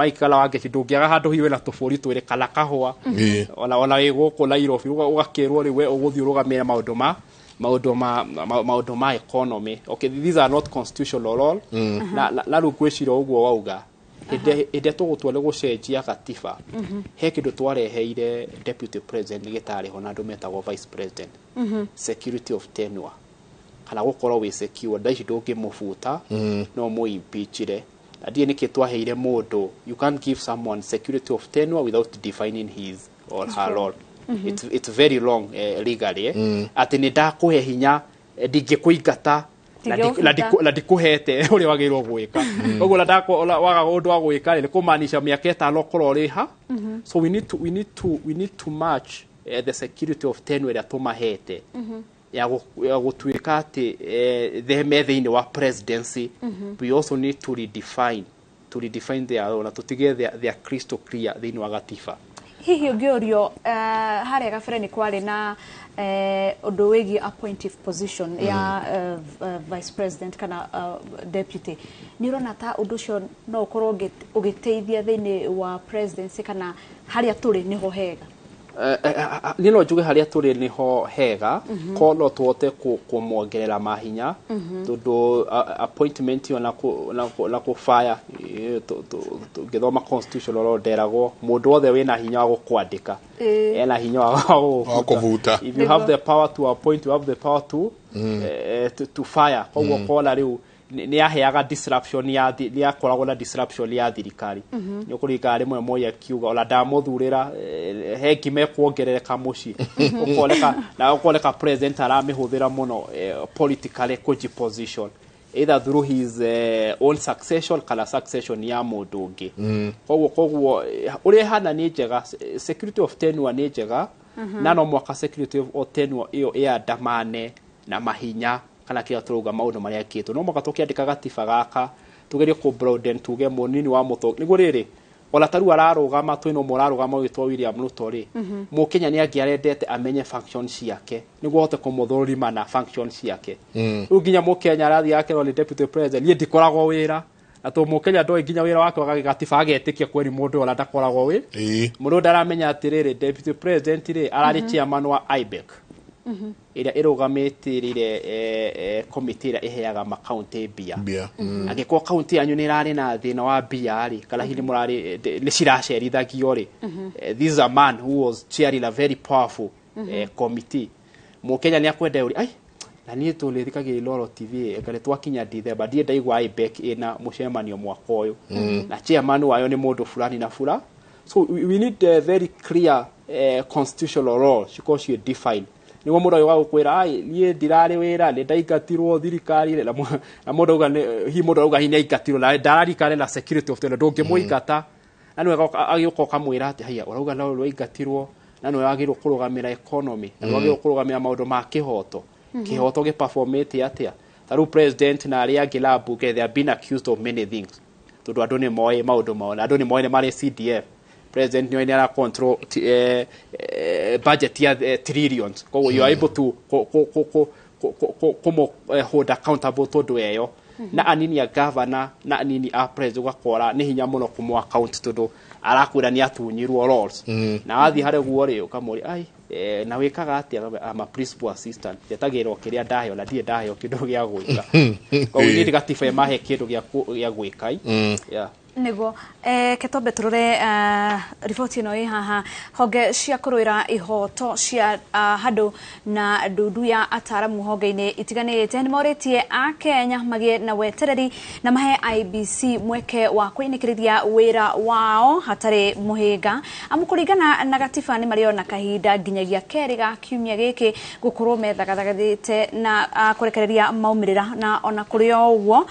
Michael Wangechi ndũngĩaga handũ hihi wĩna tũbũri twĩrĩ kana kahũa. Ona wĩ gũkũ Nairobi ũgakĩrwo rĩu we ũgũthiĩ ũrũgamĩre maũndũ ma economy. Okay, these are not constitutional role. Na rĩu ngwĩciria ũguo wauga, hĩndĩ ĩrĩa tũgũtua nĩ gũcenjia gatiba, he kĩndũ twareheire deputy president gĩtarĩ ho na andũ metagwo vice president, security of tenure, kana gũkorwo wĩ secure thaa ici ndũngĩmũbuta, no mũimpeachire. Na ndiĩ nĩkĩ twaheire mũndũ. You can't give someone security of tenure without defining his or her role. It's very long, legally, eh? Atĩ nĩ ndakũhe hinya, ndingĩkũingata na Ndingĩgũbuta. Na ndikũhete ũrĩa wagĩrĩirwo gwĩka. Koguo ona waga ũndũ wa gwĩka rĩ, nĩ kũmaanisha mĩaka 5 ũkorwo ũrĩ ha. So we need to match the security of tenure ĩrĩa tũmahete ya gũtuĩka atĩ me thĩinĩ wa presidency. We also need to redefine their role na tũtige their crystal clear thĩinĩ wa gatiba. Hihi ũngĩũrio, harĩa gabere nĩ kwarĩ na ũndũ wĩgiĩ appointive position ya vice president kana deputy, nĩ ũrona ta ũndũ ũcio no ũkorwo ũgĩteithia thĩinĩ wa presidency, kana harĩa tũrĩ nĩho hega? Niĩ no njuge harĩa tũrĩ nĩho hega, ko no tũhote kũmuongerera mahinya, tondũ appointment ĩyo na kũ fire, ngĩthoma constitutional law nderagwo mũndũ wothe wĩna hinya wa gũkwandĩka ena hinya wa wa kũbuta. If you have the power to appoint, you have the power to fire. Koguo kona rĩu nĩ yaheaga disruption nĩ yakoragwo na disruption ya thirikari. Nĩ ũkũririkana rĩmwe Moi akiuga ona ndamũthurĩra, he ngima ĩkuongerereka mũciĩ, ũkoneka na ũkoneka president aramĩhũthĩra mũno politically kũji position either through his own succession kana succession ya mũndũ ũngĩ. Koguo ũrĩa ĩhana nĩ njega. Security of tenure nĩ njega, na no mwaka security of tenure ĩyo ĩandamane na mahinya kana kĩrĩa tũrauga maũndũ marĩa ekĩtwo. No mwaka tũkĩandĩka gatiba gaka tugerie kũ broaden, tuge mũnini wa mũtongoria nĩguo rĩrĩ ona ta rĩu ararũgama, twĩna ũmwe ũrarũgama ũgĩtwo William Ruto rĩ, mũkenya nĩ angĩarendete amenye function ciake nĩguo ahote kũmũthũrima na function ciake. Rĩu nginya mũkenya arathiĩ akerwo nĩ deputy president, niĩ ndikoragwo wĩra, na to mũkenya ndoĩ nginya wĩra wake wa gatiba, agetĩkia kweri mũndũ ona ndakoragwo wĩ mũndũ ndaramenya atĩrĩrĩ, deputy president rĩ ararĩ chairman wa IBEC ĩrĩa ĩrũgamĩtĩrĩire committee ĩrĩa ĩheaga makaunti mbia. Mbia. Angĩkorwo kaunti yanyu nĩ ĩrarĩ na thĩna wa mbia rĩ, kana hihi nĩ mũrarĩ nĩ ciracerithagio rĩ, this is a man who was chairing a very powerful committee. Mũkenya nĩ akwenda ũri ai na niĩ tũrĩthikagĩrĩria Inooro TV anga nĩ twakinya Dithemba, ndirĩ ndaigua IBEC ĩna mũcemanio mwaka ũyũ na chairman wayo nĩ mũndũ fulani na fula. So we need a very clear constitutional law cikorwo ciĩ defined nĩguo mũndũ agĩũka gũkwĩra, ai, niĩ ndirarĩ wĩra, nĩ ndaingatirwo thirikari, na mũndũ auga hihi mũndũ auga hihi nĩ aingatirwo na ndararikane na security of tenure, ndũngĩmũingata na nĩwe agĩũka ũkamwĩra atĩ haiya, ũrauga no rwaingatirwo na nĩwe wagĩrĩirwo kũrũgamĩra economy na nĩwe wagĩrĩirwo kũrũgamĩra maũndũ ma kĩhoto. Kĩhoto gĩperformĩte atĩa? Ta rĩu president na arĩa angĩ na mbunge, they have been accused of many things, tondũ andũ nĩ moĩ maũndũ mao na andũ nĩ moĩ nĩ marĩ CDF. President nĩ oĩ nĩ ara control budget ya trillions, koguo you are able to kũmũ hold accountable tondũ eyo na anini a governor na anini a president ũgakora nĩ hinya mũno kũmũ account, tondũ arakwĩra nĩ atunyirwo roles. Na wathiĩ harĩa ũguo rĩ, ũkamũria, ai, na wĩkaga atĩa? I'm a principal assistant, njetagĩrĩrwo kĩrĩa ndaheo na ndirĩ ndaheo kĩndũ gĩa gwĩka. Koguo nĩ gatiba ĩmahe kĩndũ gĩa gwĩka. Yeah. Niguo ketombe turore riboti ĩno ĩ haha. Honge cia kũrũĩra ihoto cia handũ na ndundu ya ataramu honge-inĩ itiganĩte nĩ morĩtie a Kenya magĩe na wetereri na mahe IEBC mweke wa kũinĩkĩrĩria wĩra wao hatarĩ mũhĩnga, amu kũringana na gatiba nĩ marĩ ona kahinda nginyagia kerĩ ga kiumia gĩkĩ gũkorwo methagathagatĩte na kũrekereria maumĩrĩra. Na ona kũrĩ o ũguo,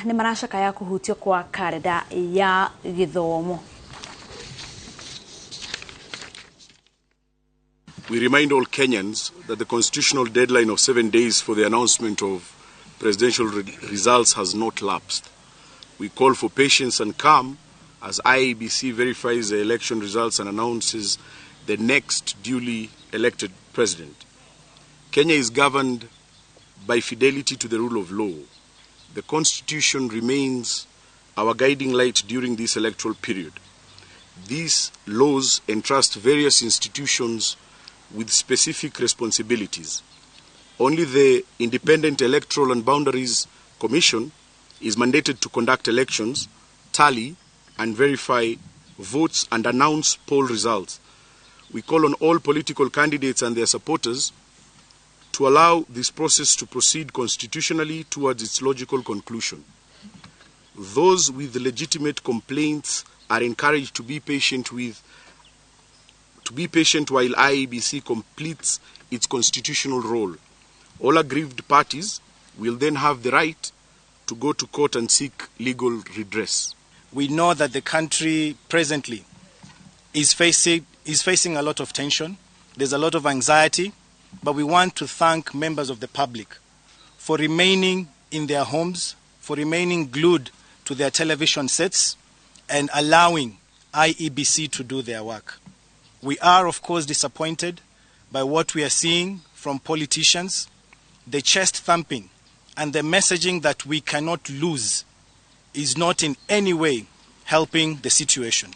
nĩ maracakaya kũhutio kwa karenda ya gĩthomo. We remind all Kenyans that the constitutional deadline of 7 days for the announcement of presidential results has not lapsed. We call for patience and calm as IEBC verifies the election results and announces the next duly elected president. Kenya is governed by fidelity to the rule of law. The constitution remains our guiding light during this electoral period. These laws entrust various institutions with specific responsibilities. Only the Independent Electoral and Boundaries Commission is mandated to conduct elections, tally and verify votes and announce poll results. We call on all political candidates and their supporters to allow this process to proceed constitutionally towards its logical conclusion. Those with legitimate complaints are encouraged to be patient while IEBC completes its constitutional role. All aggrieved parties will then have the right to go to court and seek legal redress. We know that the country presently is facing a lot of tension. There's a lot of anxiety, but we want to thank members of the public for remaining in their homes, for remaining glued to their television sets and allowing IEBC to do their work. We are, of course, disappointed by what we are seeing from politicians, the chest thumping and the messaging that we cannot lose is not in any way helping the situation.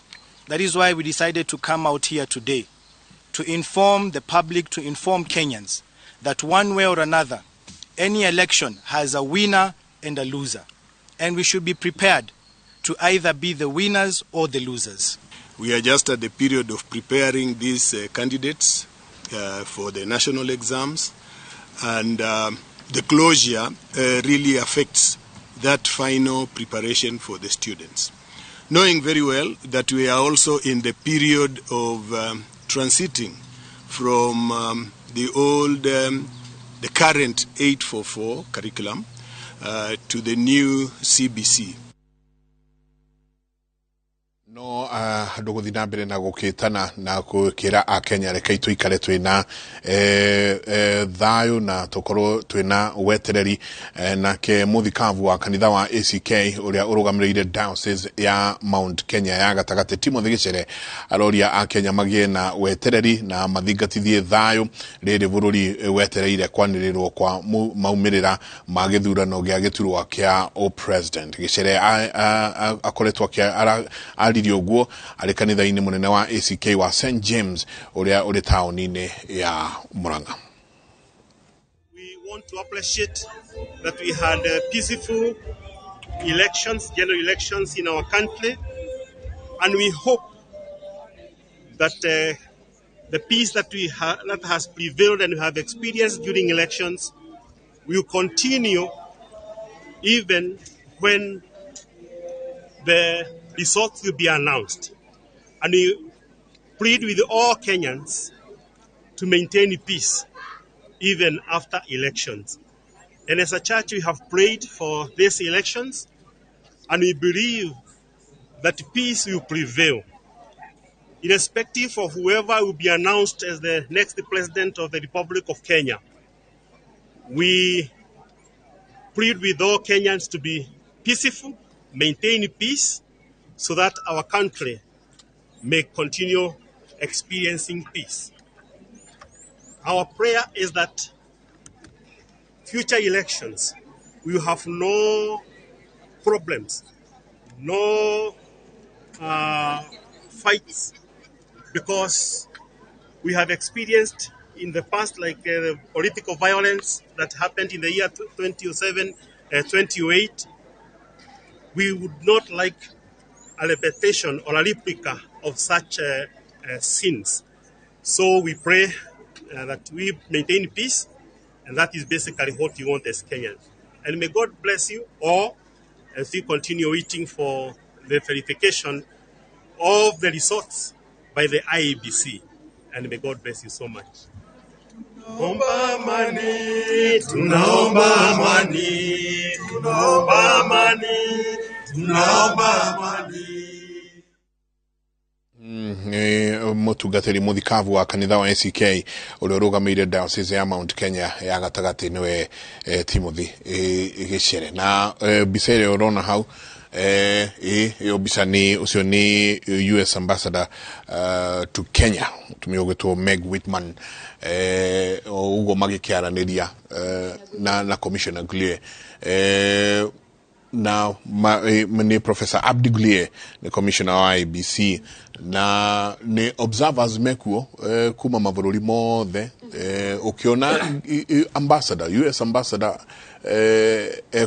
That is why we decided to come out here today to inform the public, to inform Kenyans that one way or another, any election has a winner and a loser. And we should be prepared to either be the winners or the losers. We are just at the period of preparing these candidates for the national exams, and the closure really affects that final preparation for the students. Knowing very well that we are also in the period of transiting from the old, the current 844 curriculum to the new CBC. No andå gå thiä na mbere na gå kä tana na gå kä ra akenya reke tå ikare twä na thayå na tå korwo twä na wetereri. Nake muthikabu wa kanitha wa ACK å rä a å rå gamä rä ire diocese ya Mount Kenya ya gatagate Timothy Gicere aroria akenya magĩe na wetereri na mathingatithie thayå rĩrĩ bũrũri wetereire kwanĩrĩrwo kwa maumĩrĩra ma gĩthurano gĩa gĩturwa kĩa o president. Gicere akoretwo aririe ũguo arĩ kanitha-inĩ mũnene wa ACK wa St James ũrĩa ũrĩ taũni-inĩ ya Murang'a. We want to appreciate that we had peaceful elections, general elections in our country, and we hope that the peace that that has prevailed and we have experienced during elections will continue even when the results will be announced. And we plead with all Kenyans to maintain peace even after elections. And as a church, we have prayed for these elections, and we believe that peace will prevail, irrespective of whoever will be announced as the next president of the Republic of Kenya. We plead with all Kenyans to be peaceful, maintain peace, so that our country may continue experiencing peace. Our prayer is that future elections will have no problems, no fights, because we have experienced in the past, like the political violence that happened in the year 2007, 2008. We would not like a repetition or a replica of such sins. So we pray that we maintain peace, and that is basically what we want as Kenyans. And may God bless you all as we continue waiting for the verification of the results by the IEBC. And may God bless you so much. Tunaomba amani, tunaomba amani, tunaomba amani, tunaomba amani. Mutungatĩri muthikabu wa kanitha wa ACK ũrĩa ũrũgamĩrĩire diocese ya Mount Kenya ya gatagatĩ nĩwe Timothy Gicere. Na mbica ĩrĩa ũrona hau ĩyo mbica nĩ ũcio nĩ US ambassador to Kenya mũtumia ũgwĩtwo Meg Whitman, ũguo magĩkĩaranĩria na Commissioner Gulie. Na nĩ Professor Abdi Gulie, nĩ commissioner wa IEBC, na nĩ observers mekuo kuma mabũrũri mothe. Ũkĩona ambassador, US ambassador,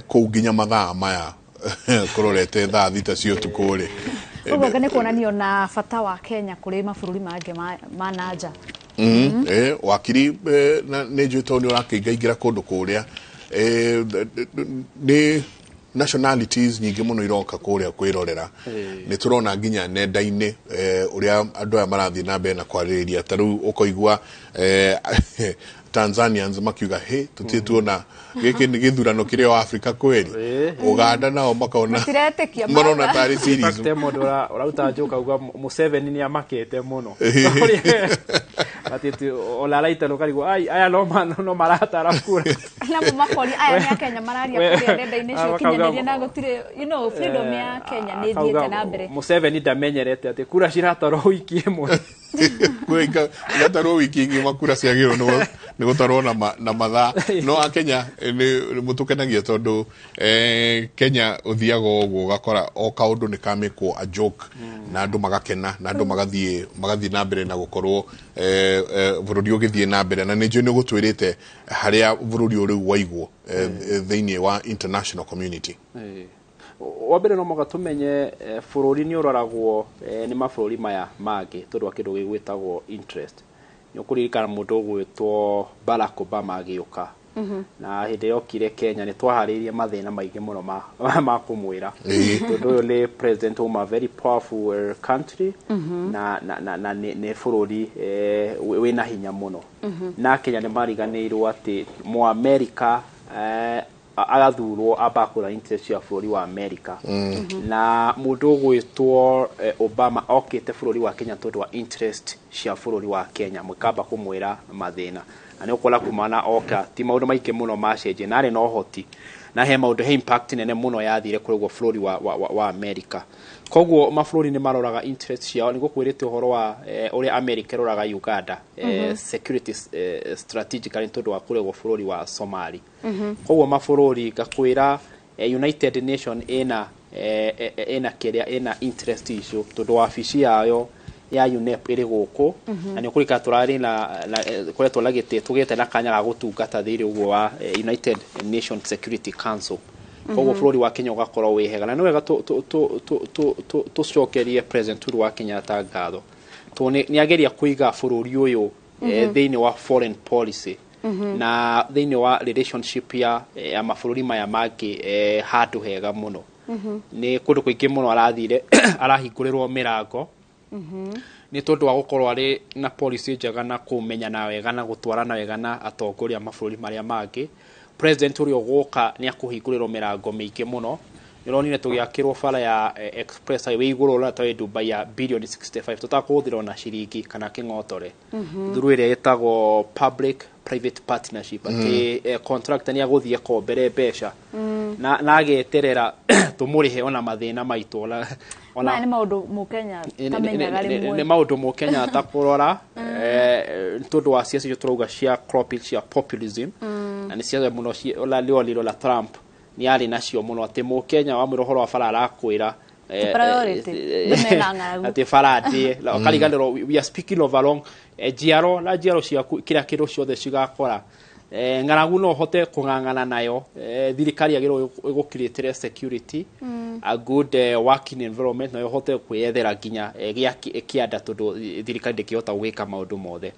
kũu nginya mathaa maya kũrorete thaa 6 cia ũtukũ rĩ. Ũguo nĩ kuonanio na bata wa Kenya kũrĩ mabũrũri mangĩ ma na nja. Wakiri, na nĩ njũĩ tondũ nĩ ũrakĩingaingĩra kũndũ kũrĩa, nĩ nationalities nyingĩ mũno iroka kũrĩa kwĩrorera. Nĩ tũrona nginya nenda-inĩ ũrĩa andũ aya marathiĩ na mbere na kwarĩrĩria. Ta rĩu ũkoigua Tanzanians makiuga, "He, tũtirĩ tuona gĩkĩ nĩ gĩthurano kĩrĩa wa Afrika kweri." Uganda nao makona Matiretĩkia. Marona tarĩ series. In fact, mũndũ ũraruta njoka uga Museveni nĩ amakĩte mũno. Atĩ ona araita nũkarigwo, "Ai, aya no maratara kura." Namo makoria aya nĩ Akenya mararia kũrĩa nenda-inĩ cia ũkinyanĩria na gũtirĩ freedom ya Kenya nĩ ĩthiĩte na mbere. Museveni ndamenyerete atĩ kura ciratarwo wiki ĩmwe. Kura igatarwo wiki ng'ima, kura ciagĩrĩirwo nĩ gũtarwo na mathaa. No Akenya nĩ mũtũkenagia tondũ Kenya ũthiaga ũguo ũgakora o kaũndũ nĩ kamĩkwo a joke na andũ magakena na andũ magathiĩ na mbere na gũkorwo bũrũri ũgĩthiĩ na mbere. Na nĩ njũĩ nĩ ũgũtwĩrĩte harĩa bũrũri ũyũ rĩu waigwo thĩinĩ wa international community. Wa mbere no mũhaka tũmenye bũrũri nĩ ũroragwo nĩ mabũrũri maya mangĩ tondũ wa kĩndũ gĩgwĩtagwo interest. Nĩ ũkũririkana mũndũ ũgwĩtwo Barack Obama agĩũka, na hĩndĩ ĩrĩa okire Kenya nĩ twaharĩirie mathĩna maingĩ mũno ma kũmwĩra, tondũ ũyũ nĩ president uma very powerful country na nĩ bũrũri wĩna hinya mũno. Na Kenya nĩ mariganĩirwo atĩ Mũamerika agathurwo ambaga kũrora interest cia bũrũri wa America. Na mũndũ ũgwĩtwo Obama okĩte bũrũri wa Kenya tondũ wa interest cia bũrũri wa Kenya. Mũkamba kũmwĩra mathĩna na nĩ ũkuona kuma na oka ti maũndũ maingĩ mũno macenjie, na arĩ na ũhoti na he maũndũ, he impact nene mũno yathire kũrĩ guo bũrũri wa America. Koguo mabũrũri nĩ maroraga interest ciao. Nĩ gũkwĩrĩte ũhoro wa ũrĩa America ĩroraga Uganda security strategically tondũ wa kũrĩa guo bũrũri wa Somali. Koguo mabũrũri ngakwĩra United Nation ĩna kĩrĩa ĩna interest icio tondũ wabici yayo ya UNEP ĩrĩ gũkũ. Na nĩ ũkũrika tũrarĩ na koretwo na gĩtĩ, tũgĩte na kanya ga gũtungata thĩinĩ ũguo wa United Nations Security Council. Koguo bũrũri wa Kenya ũgakorwo wĩ hega, na nĩ wega tũcokerie President Uhuru wa Kenyatta ngatho tondũ nĩ ageria kũiga bũrũri ũyũ thĩinĩ wa foreign policy na thĩinĩ wa relationship ya mabũrũri maya mangĩ handũ hega mũno. Nĩ kũndũ kũingĩ mũno arathire arahingũrĩrwo mĩrango nĩ tondũ wa gũkorwo arĩ na policy njega na kũmenyana wega na gũtwarana wega na atongoria a mabũrũri marĩa mangĩ. President ũrĩa ũgũka nĩ akũhingũrĩrwo mĩrango mĩingĩ mũno. Nĩ ũronire tũgĩakĩrwo bara ya express highway igũrũ ũrĩa ta wĩ Dubai ya bilioni 65 tũtakũhũthĩra ona ciringi kana kĩng'otore, through ĩrĩa ĩtagwo public private partnership, atĩ contractor nĩ agũthiĩ akombere mbeca na ageterera tũmũrĩhe ona mathĩna maitũ ona Maya nĩ maũndũ mũkenya tamenyaga nĩ rĩmwe. Maũndũ mũkenya atakũrora nĩ tondũ wa ciaca icio tũrauga cia crop cia populism, na nĩ ciaca mũno ona rĩonirwo na Trump nĩ arĩ nacio mũno, atĩ mũkenya wamwĩra ũhoro wa bara arakwĩra Ti priority. Nĩ mena ng'aragu. Atĩ bara ndĩe ũkariganĩrwo we are speaking of along njiaro na njiaro ciaku, kĩrĩa kĩndũ ciothe cigakora. Ng'aragu no ũhote kũng'ang'ana nayo. Thirikari yagĩrĩirwo ĩgũcreatĩre security, a good working environment, na ũhote kwĩyethera nginya gĩa kĩanda tondũ thirikari ndĩkĩhota gwĩka maũndũ mothe.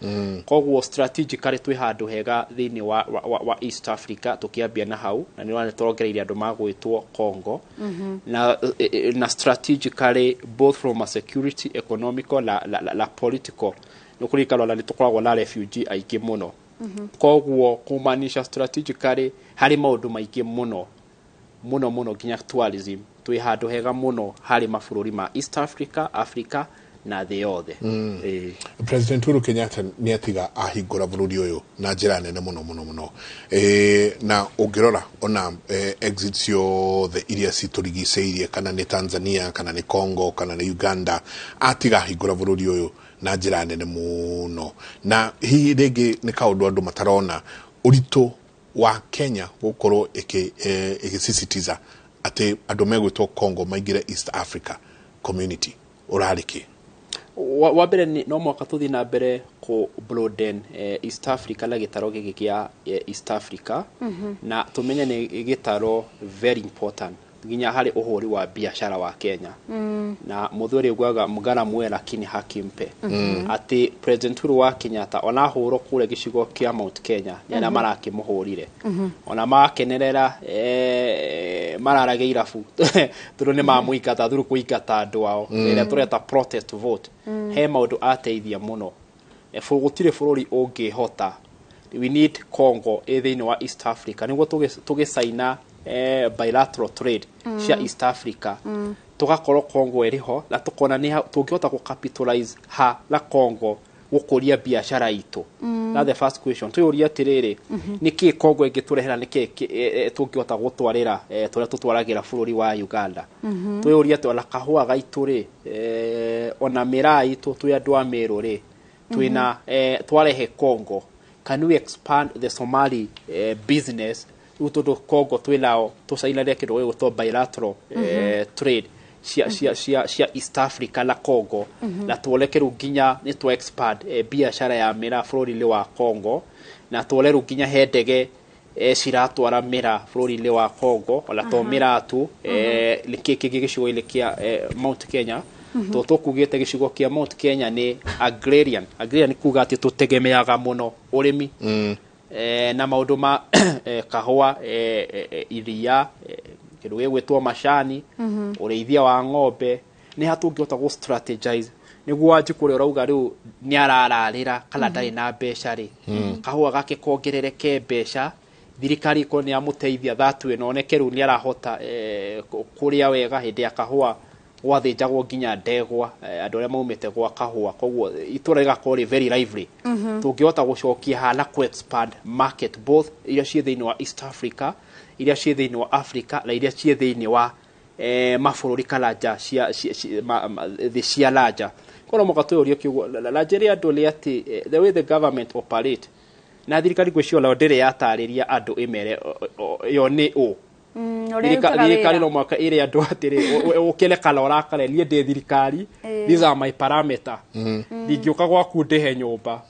Koguo strategically twĩ handũ hega thĩinĩ wa East Africa, tũkĩambia na hau, na nĩ tũrongereirie andũ magwĩtwo Congo na strategically, both from a security, economical na political. Nĩ kũririkana ona nĩ tũkoragwo na refugee aingĩ mũno. Koguo kumaanisha strategically harĩ maũndũ maingĩ mũno mũno mũno, nginya tourism, twĩ handũ hega mũno harĩ mabũrũri ma East Africa, Africa na thĩ yothe. Ĩĩ. President Uhuru Kenyatta nĩ atiga ahingũra bũrũri ũyũ na njĩra nene mũno mũno mũno. Na ũngĩrora ona exit ciothe iria citũrigicĩirie, kana nĩ Tanzania, kana nĩ Congo, kana nĩ Uganda, atiga ahingũra bũrũri ũyũ na njĩra nene mũno. Na hihi rĩngĩ nĩ kaũndũ andũ matarona ũritũ wa Kenya gũkorwo ĩgĩsisitiza Atĩ andũ megwĩtwo Congo maingĩre East Africa Community ũrarĩ kĩ? Wa mbere no mwaka tũthiĩ na mbere kũ broaden East Africa na gĩtaro gĩkĩ kĩa East Africa, na tũmenye nĩ gĩtaro very important nginya harĩ ũhũri wa biacara wa Kenya. Na mũthuri ugaga mgara mwe lakini haki mpe. Atĩ President Uhuru wa Kenyatta ona ahũrwo kũrĩa gĩcigo kĩa Mount Kenya nĩ arĩa marakĩmũhũrire, ona makenerera mararagia irabu tondũ nĩ mamũingata through kũingata andũ ao, ĩrĩa tũreta protest vote. He maũndũ ateithia mũno. Gũtirĩ bũrũri ũngĩhota, we need Congo ĩ thĩinĩ wa East Africa nĩguo tũgĩcaina bilateral trade cia East Africa, tũgakorwo Congo ĩrĩ ho na tũkona nĩ tũngĩhota gũ capitalize ha na Congo gũkũria biacara itũ. That's the first question twĩyũria atĩrĩrĩ, nĩkĩ Congo ĩngĩtũrehera, nĩkĩ tũngĩhota gũtwarĩra tũrĩa tũtwaragĩra bũrũri wa Uganda? Twĩyũria atĩ ona kahũa gaitũ rĩ, ona mĩraa itũ twĩ andũ a Meru rĩ, twĩna twarehe Congo, can we expand the Somali business? Rĩu tondũ Congo twĩnao tũcainanĩre kĩndũ gĩgwĩtwo bilateral trade cia East Africa na Congo, na tuone rĩu nginya nĩ twa expand biacara ya mĩraa bũrũri-inĩ wa Congo, na tuone rĩu nginya he ndege ciratwara mĩraa bũrũri-inĩ wa Congo, ona to mĩraa tu, nĩkĩ kĩngĩ gĩcigo-inĩ kĩa Mount Kenya? To tũkugĩte gĩcigo kĩa Mount Kenya nĩ agrarian. Agrarian nĩ kuga atĩ tũtegemeaga mũno ũrĩmi na maũndũ ma kahũa, iria, kĩndũ gĩgwĩtwo macani, ũrĩithia wa ng'ombe. Nĩ ha tũngĩhota gũ strategize nĩguo Wanjikũ ũrĩa ũrauga rĩu nĩ arararĩra kana ndarĩ na mbeca rĩ, kahũa gake kongerereke mbeca, thirikari ĩkorwo nĩ yamũteithia that way, na oneke rĩu nĩ arahota kũrĩa wega. Hĩndĩ ya kahũa gwathĩnjagwo nginya ndegwa, andũ arĩa maumĩte gwa kahũa, koguo itũra rĩgakorwo rĩ very lively. Tũngĩhota gũcokia hana ku expand market both iria ciĩ thĩinĩ wa East Africa, iria ciĩ thĩinĩ wa Africa, na iria ciĩ thĩinĩ wa mabũrũri kana nja cia thĩ cia nanja. Korwo mũka twĩyũrie kiugo na njĩre andũ nĩ atĩ the way the government operate na thirikari ngwĩciria onayo ndĩrĩ yatarĩria andũ ĩmere ĩyo nĩ ũ. Ũrĩa ĩrutaga Thirikari wĩra. No mwaka ĩrĩ andũ atĩrĩ, ũkene kana ũrakare, niĩ ndĩ thirikari, these are my parameter. Ndingĩũka gwaku ndĩhe nyũmba.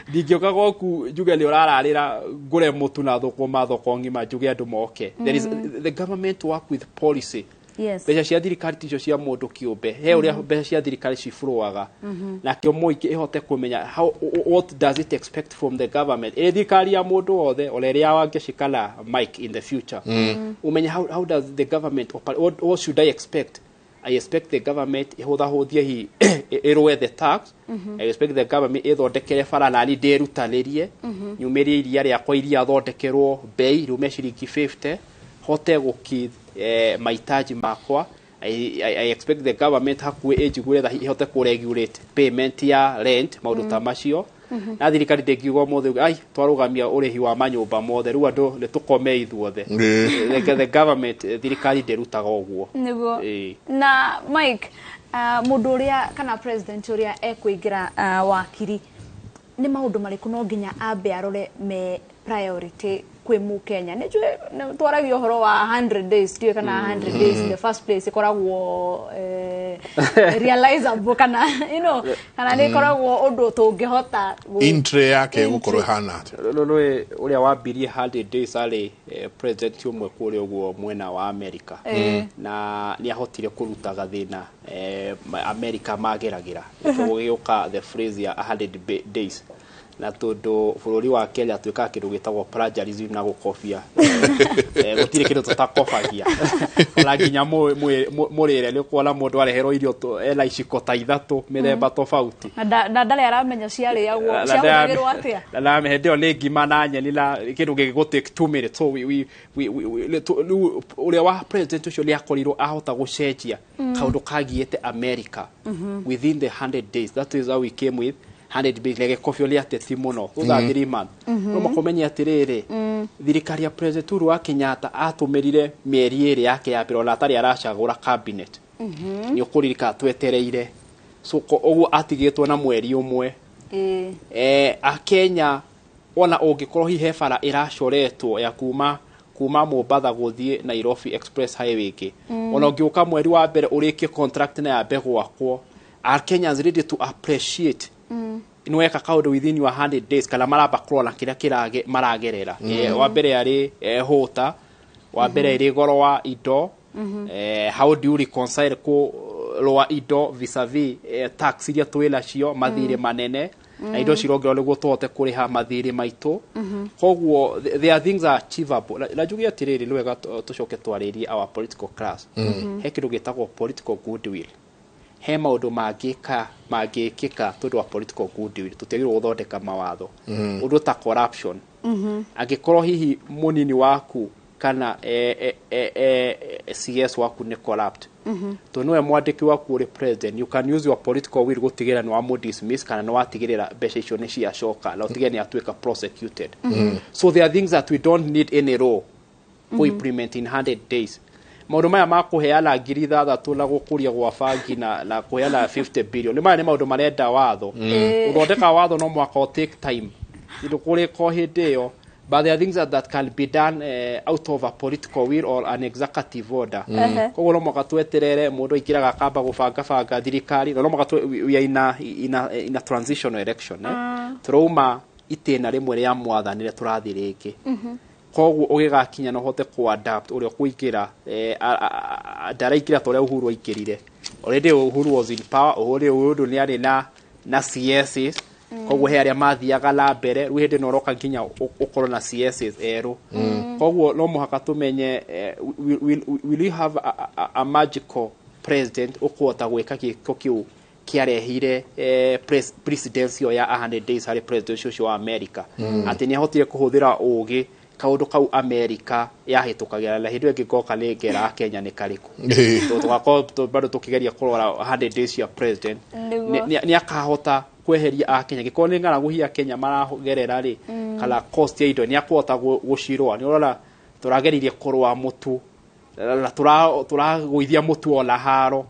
Ndingĩũka gwaku njuge nĩ ũrararĩra ngũre mũtu na thũkũma thoko ng'ima njuge andũ moke. There is the government work with policy. Mbeca cia thirikari ticio cia mũndũ kĩũmbe, he ũrĩa mbeca cia thirikari cibũrũaga, nakĩo mũingĩ ĩhote kũmenya how, what does it expect from the government, ĩ thirikari ya mũndũ wothe, ona ĩrĩa ya Wangeci kana Mike in the future. Ũmenye how does the government operate, what should I expect? I expect the government ĩhũthahũthie hi ĩrũe the tax. I expect the government ĩthondekere bara nani ndĩrutanĩrie nyumĩrie iria rĩakwa, iria thondekerwo bei riume ciringi 50 hote gũki mahitaji makwa. I expect the government hakuhĩ ĩnjiguĩre tha ihote kũ regulate payment ya rent, maũndũ ta macio. Na thirikari ndĩngiuga ũmũthĩ ai twarũgamia ũrĩhi wa manyũmba mothe, rĩu andũ nĩ tũkome ithuothe. The government, thirikari ndĩrutaga ũguo. Nĩguo. Ĩĩ. Na Mike, mũndũ ũrĩa kana president ũrĩa ekũingĩra wakiri, nĩ maũndũ marĩkũ no nginya ambe arore me priority kwĩ mũkenya? Nĩ njũĩ nĩ twaragia ũhoro wa 100 days, ndiũĩ kana 100 days in the first place ĩkoragwo realizable kana kana nĩ ĩkoragwo ũndũ tũngĩhota Intro yake Entry. ĩgũkorwo ĩhana atĩa? Rũrũ ũrĩa wambirie 100 days arĩ president ũmwe kũrĩa ũguo mwena wa America, na nĩ ahotire kũruta gathĩna America mageragĩra gũgĩũka the phrase ya 100 days. Na tondũ bũrũri wa Kenya twĩkaga kĩndũ gĩtagwo plagiarism na gũkobia, gũtirĩ kĩndũ tũtakobagia, ona nginya mũrĩre. Nĩ ũkuona mũndũ areherwo irio ena iciko ta ithatũ mĩthemba tofauti. Na ndarĩ aramenya ciarĩagwo ciahũthagĩrwo atĩa. Na hĩndĩ ĩyo nĩ ngima na nyeni na kĩndũ gĩgũ take 2 minutes. So we rĩu ũrĩa wa president ũcio nĩ akorirwo ahota gũcenjia kaũndũ kagiĩte America within the 100 days. That is how we came with 100 days, na gĩkobio nĩ ateti mũno thutha 3 months. No makomenye atĩrĩrĩ, thirikari ya President Uhuru wa Kenyatta atũmĩrire mĩeri 2 yake ya mbere ona atarĩ aracagũra cabinet. Nĩ ũkũririkana twetereire, so ũguo atigĩtwo na mweri 1. Akenya ona ũngĩkorwo hihi he bara ĩracoretwo ya kuma Kuma Mombatha gũthiĩ Nairobi Express Highway ĩngĩ, ona ũngĩũka mweri wa mbere ũrĩkie contract na yambe gwakwo, are Kenyans ready to appreciate nĩ weka kaũndũ within your 100 days, kana maramba kũrora kĩrĩa maragerera? Wa mbere arĩ hũta wa mbere ĩrĩ goro wa indo. How do you reconcile kũrũa indo vis-a-vis tax iria twĩ nacio, mathirĩ manene na indo cirongererwo nĩguo tũhote kũrĩha mathirĩ maitũ? Koguo there are things are achievable. Na njuge atĩrĩrĩ, nĩ wega tũcoke twarĩrie our political class. He kĩndũ gĩtagwo political goodwill. He maũndũ mangĩka mangĩkĩka tondũ wa political goodwill. Tũtiagĩrĩirwo gũthondeka mawatho. Ũndũ ta corruption, angĩkorwo hihi mũnini waku kana CS waku nĩ corrupt, tondũ nĩwe mwandĩki waku ũrĩ president, you can use your political will gũtigĩrĩra nĩ wamũ dismiss kana nĩ watigĩrĩra mbeca icio nĩ ciacoka na ũtigĩrĩre nĩ atuĩka prosecuted. So there are things that we don't need any law ku implement in 100 days. Maũndũ maya ma kũheana 6,000 na gũkũria gwa bangi na kũheana 50 billion, nĩ maya nĩ maũndũ marenda watho. Gũthondeka watho no mwaka o take time ndå kũrĩka o hĩndĩ ĩyo, but there are things that can be done out of a political will or an executive order. Koguo no mwaka tweterere mũndũ aingĩraga akamba gũbangabanga thirikari, na no mwaka we are in a transitional election, eh? Tũrauma itĩna rĩmwe rĩa mwathanĩre tũrathiĩ rĩngĩ. Koguo ũgĩgakinya no ũhote kũ-adapt ũrĩa ũkũingĩra, ndaraingĩra ta ũrĩa Uhuru aingĩrire. Already Uhuru was in power. Uhuru Uhuru nĩ arĩ na CSs, koguo he arĩa mathiaga na mbere. Rĩu hĩndĩ ĩno ũroka nginya ũkorwo na CSs erũ. Koguo no mũhaka tũmenye, will you have a magical president ũkũhota gwĩka gĩko kĩu kĩarehire presidency ĩyo ya 100 days harĩ president ũcio wa America, atĩ nĩ ahotire kũhũthĩra ũgĩ kaũndũ kau America yahĩtũkagĩra, na hĩndĩ ĩyo ĩngĩ ngoka nĩ ngera Kenya nĩ karĩkũ? Tũgakorwo bado tũkĩgeria kũrora 100 days cia president. Nĩ akahota kweheria akenya gĩkorwo nĩ ng'aragu hihi Kenya maragerera rĩ, kana cost ya indo nĩ akũhota gũcirũa? Nĩ ũrona tũrageririe kũrũa mũtu na tũragũithia mũtu ona haro.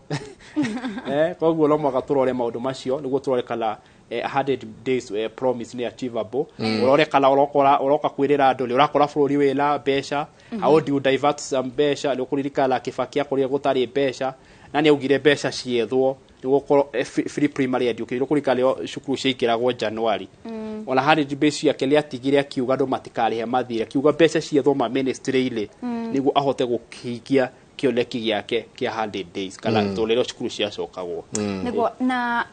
Koguo no mũhaka tũrore maũndũ macio nĩguo tũrore kana 100 days promise nĩ achievable. Ũrore kana ũrokora ũroka kwĩrĩra andũ nĩ ũrakora bũrũri wĩna mbeca. How do you divert some mbeca? Nĩ ũkũririkana Kibaki akorire gũtarĩ mbeca na nĩ augire mbeca ciethwo nĩguo gũkorwo free primary education. Nĩ ũkũririkana nĩo cukuru ciaingĩragwo January. Ona 100 days ciake nĩ atigire akiuga andũ matikarĩhe mathirĩ, akiuga mbeca ciethwo ma ministry-inĩ nĩguo ahote gũkĩhingia kĩoneki gĩake kĩa 100 days, kana tondũ rĩrĩa cukuru ciacokagwo. Nĩguo, na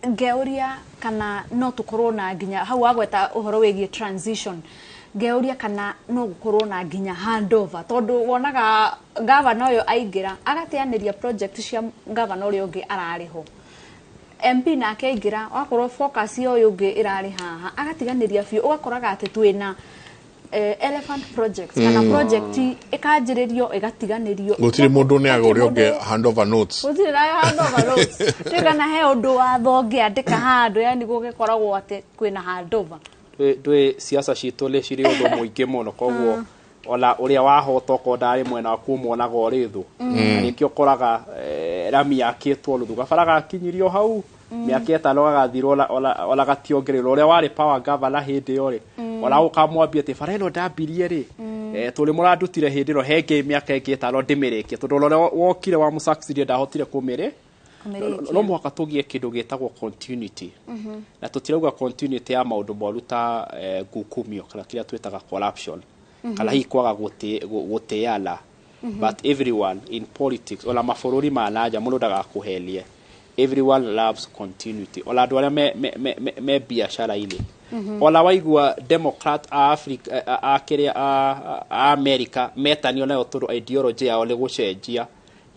ngeuria kana no tũkorwo na nginya hau wagweta ũhoro wĩgiĩ transition, ngeuria kana no gũkorwo na nginya handover, tondũ wonaga gavana ũyũ aingĩra agateanĩria project cia gavana ũrĩa ũngĩ ararĩ ho, MP nake aingĩra wakorwo focus ya ũyũ ũngĩ ĩrarĩ haha agatiganĩria biũ. Ũgakoraga atĩ twĩna elephant projects kana project ĩkanjĩrĩrio ĩgatiganĩrio. Gũtirĩ mũndũ ũneaga ũrĩa ũngĩ handover notes. Gũtirĩ na handover notes. Ndiũĩ kana he ũndũ watho ũngĩandĩka handũ, yani gũgĩkoragwo atĩ kwĩna handover. Ndwĩ siasa citũ nĩ cirĩ ũndũ mũingĩ mũno, koguo ona ũrĩa wahota okorwo ndarĩ mwena waku ũmuonaga ũrĩ thũ, na nĩkĩo ũkoraga rami yakĩtwo nuthu, gabara gakinyirio hau mĩaka 5 gagathirwo ona gationgererwo. Ũrĩa warĩ power governor hĩndĩ ĩyo rĩ, ona ũkamwambia atĩ bara ĩno ndambirie rĩ, tũrĩ mũrandutire hĩndĩ ĩno hengĩ mĩaka ĩngĩ 5 ndĩmĩrĩkie, tondũ ona ũrĩa wokire wa mũsucceed ndahotire kũmĩrĩ. Kũmĩrĩkia. No mũhaka tũgĩe kĩndũ gĩtagwo continuity, na tũtirauga continuity ya maũndũ moru ta ngukumio kana kĩrĩa twĩtaga corruption kana hihi kwaga gũtĩana, but everyone in politics, ona mabũrũri ma nanja, mũndũ ndagakũhenie, everyone loves continuity. Ona andũ arĩa me biacara-inĩ, ona waigua Democrat a Africa a kĩrĩa a America metanio nayo tondũ ideology yao nĩ gũcenjia,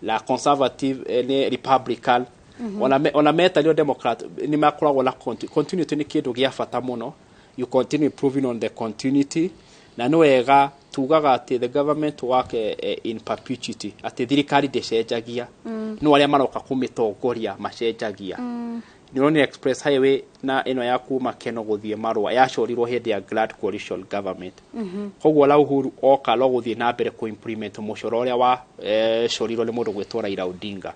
na conservative nĩ Republican, ona metanio Democrat nĩ makoragwo na continuity. Nĩ kĩndũ gĩa bata mũno. You continue improving on the continuity, na nĩ wega tugaga atĩ the government work in perpetuity, atĩ thirikari ndĩcenjagia, no arĩa maroka kũmĩtongoria macenjagia. Nĩ ũronire Express Highway na ĩno ya kuma Keno gũthiĩ Marũa yacorirwo hĩndĩ ya Grand Coalition Government. Koguo la Uhuru oka no gũthiĩ na mbere kũ-implement mũcoro ũrĩa wa corirwo nĩ mũndũ gwĩtwo Raila Odinga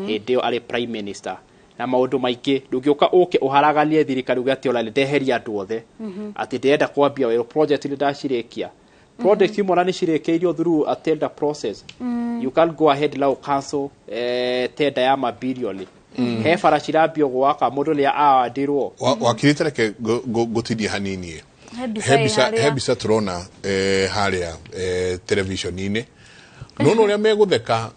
hĩndĩ ĩyo arĩ prime minister, na maũndũ maingĩ ndũngĩũka ũke ũharaganie thirikari uge atĩ ona nĩ ndeheria andũ othe, atĩ ndĩrenda kwambia werũ project nĩ ndacirĩkia. Project imwe ona nĩ cirĩkĩirio through a tender process. You can go ahead now cancel tender ya mabilioni. He bara cirambio gwaka mũndũ nĩ awandirwo. Wakiri, reke ngũtinie hanini. He mbica He ĩ mbica, harĩa. he mbica tũrona harĩa televishoni-inĩ, nona ũrĩa megũtheka,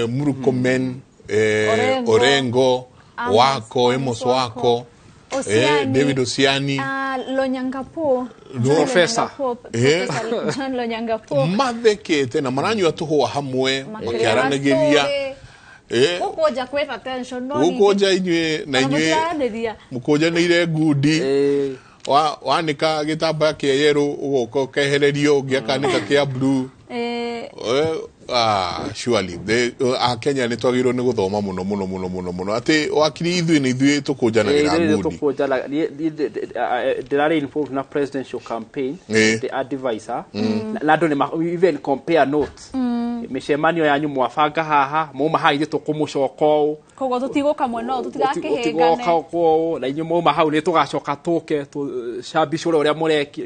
Murkomen, Orengo, Orengo, Amos, Wako, Amos Amos Wako, Wako, Osiani, David Osiani. Ah, Lonyangapuo. No. Professor. Professor John Lonyangapuo. Mathekete na maranyua tũhũa hamwe Makĩrĩa makĩaranagĩria. story. Gũkũ nja kwĩna tension, no Gũkũ nja inyuĩ na Ona inyuĩ mũtiranĩria. mũkũnjanĩire ngundi. Wanĩka gĩtambaya kĩa yerũ ũgoka ũkehererio, ũngĩ akanĩka kĩa blue. Surely Akenya nĩ twagĩrĩirwo nĩ gũthoma mũno mũno mũno mũno mũno atĩ wakiri ithuĩ nĩ ithuĩ tũkũnjanagĩra ngundi. Tũkũnjana. Ndĩrarĩ involved na presidential campaign, the advisor, na andũ nĩ even compare notes, mĩcemanio yanyu mwabanga haha, mauma haha ithuĩ tũkũmũcoka ũũ. Koguo tũtigũka mwena ũyũ, tũtigakĩhĩngane. Ũtigoka ũũ na inyuĩ mauma hau nĩ tũgacoka tũke tũcambicũre ũrĩa mũrekia.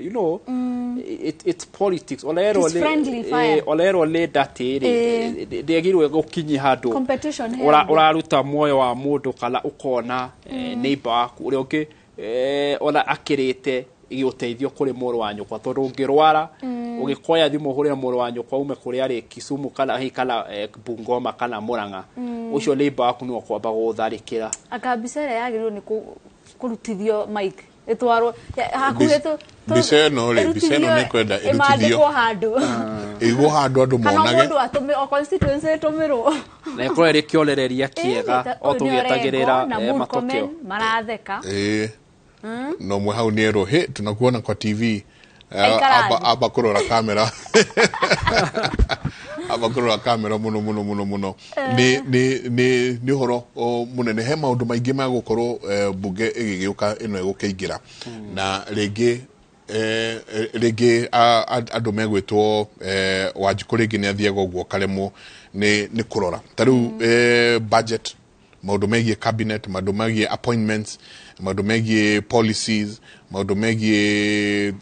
It's politics. Olerwo It's friendly fire. Olerwo nĩ ndatĩ rĩ, ndĩagĩrĩirwo gũkinyia handũ Competition he andũ. Ũraruta muoyo wa mũndũ kana ũkona neighbor waku ũrĩa ũngĩ ona akĩrĩte gĩũteithio kũrĩ mũrũ wa nyũkwa, tondũ ũngĩrwara ũgĩkoya thimũ ũhũrĩre mũrũ wa nyũkwa ume kũrĩa arĩ Kisumu kana hihi kana Bungoma kana Murang'a, ũcio neighbor waku nĩwe ũkwamba gũgũtharĩkĩra. Anga mbica ĩrĩa yagĩrĩirwo nĩ kũrutithio mic ĩtwarwo hakuhĩ Mbica ĩno rĩ, mbica ĩno nĩ kwenda ĩrutithio. Ĩmandĩkwo handũ. Ĩigwo handũ andũ kana monage. Mũndũ atũmĩ o constituency ĩtũmĩrwo. Na ĩkorwo ĩrĩ kĩonereria kĩega o tũgĩetagĩrĩra na matokeo. Murkomen maratheka. Ĩĩ, no mwe hau nĩ erwo hĩ tunakuona kwa TV. Aikara Amba thĩ. Amba kũrora kamera, amba kũrora kamera mũno mũno mũno mũno. Nĩ ũhoro mũnene. He maũndũ maingĩ ma gũkorwo mbunge ĩgĩgĩũka ĩno ĩgũkĩingĩra na rĩngĩ rĩngĩ andũ megwĩtwo Wanjikũ rĩngĩ nĩ athiaga ũguo karemwo nĩ kũrora ta rĩu budget, maũndũ megiĩ cabinet, maũndũ megiĩ appointments, maũndũ megiĩ policies, maũndũ megiĩ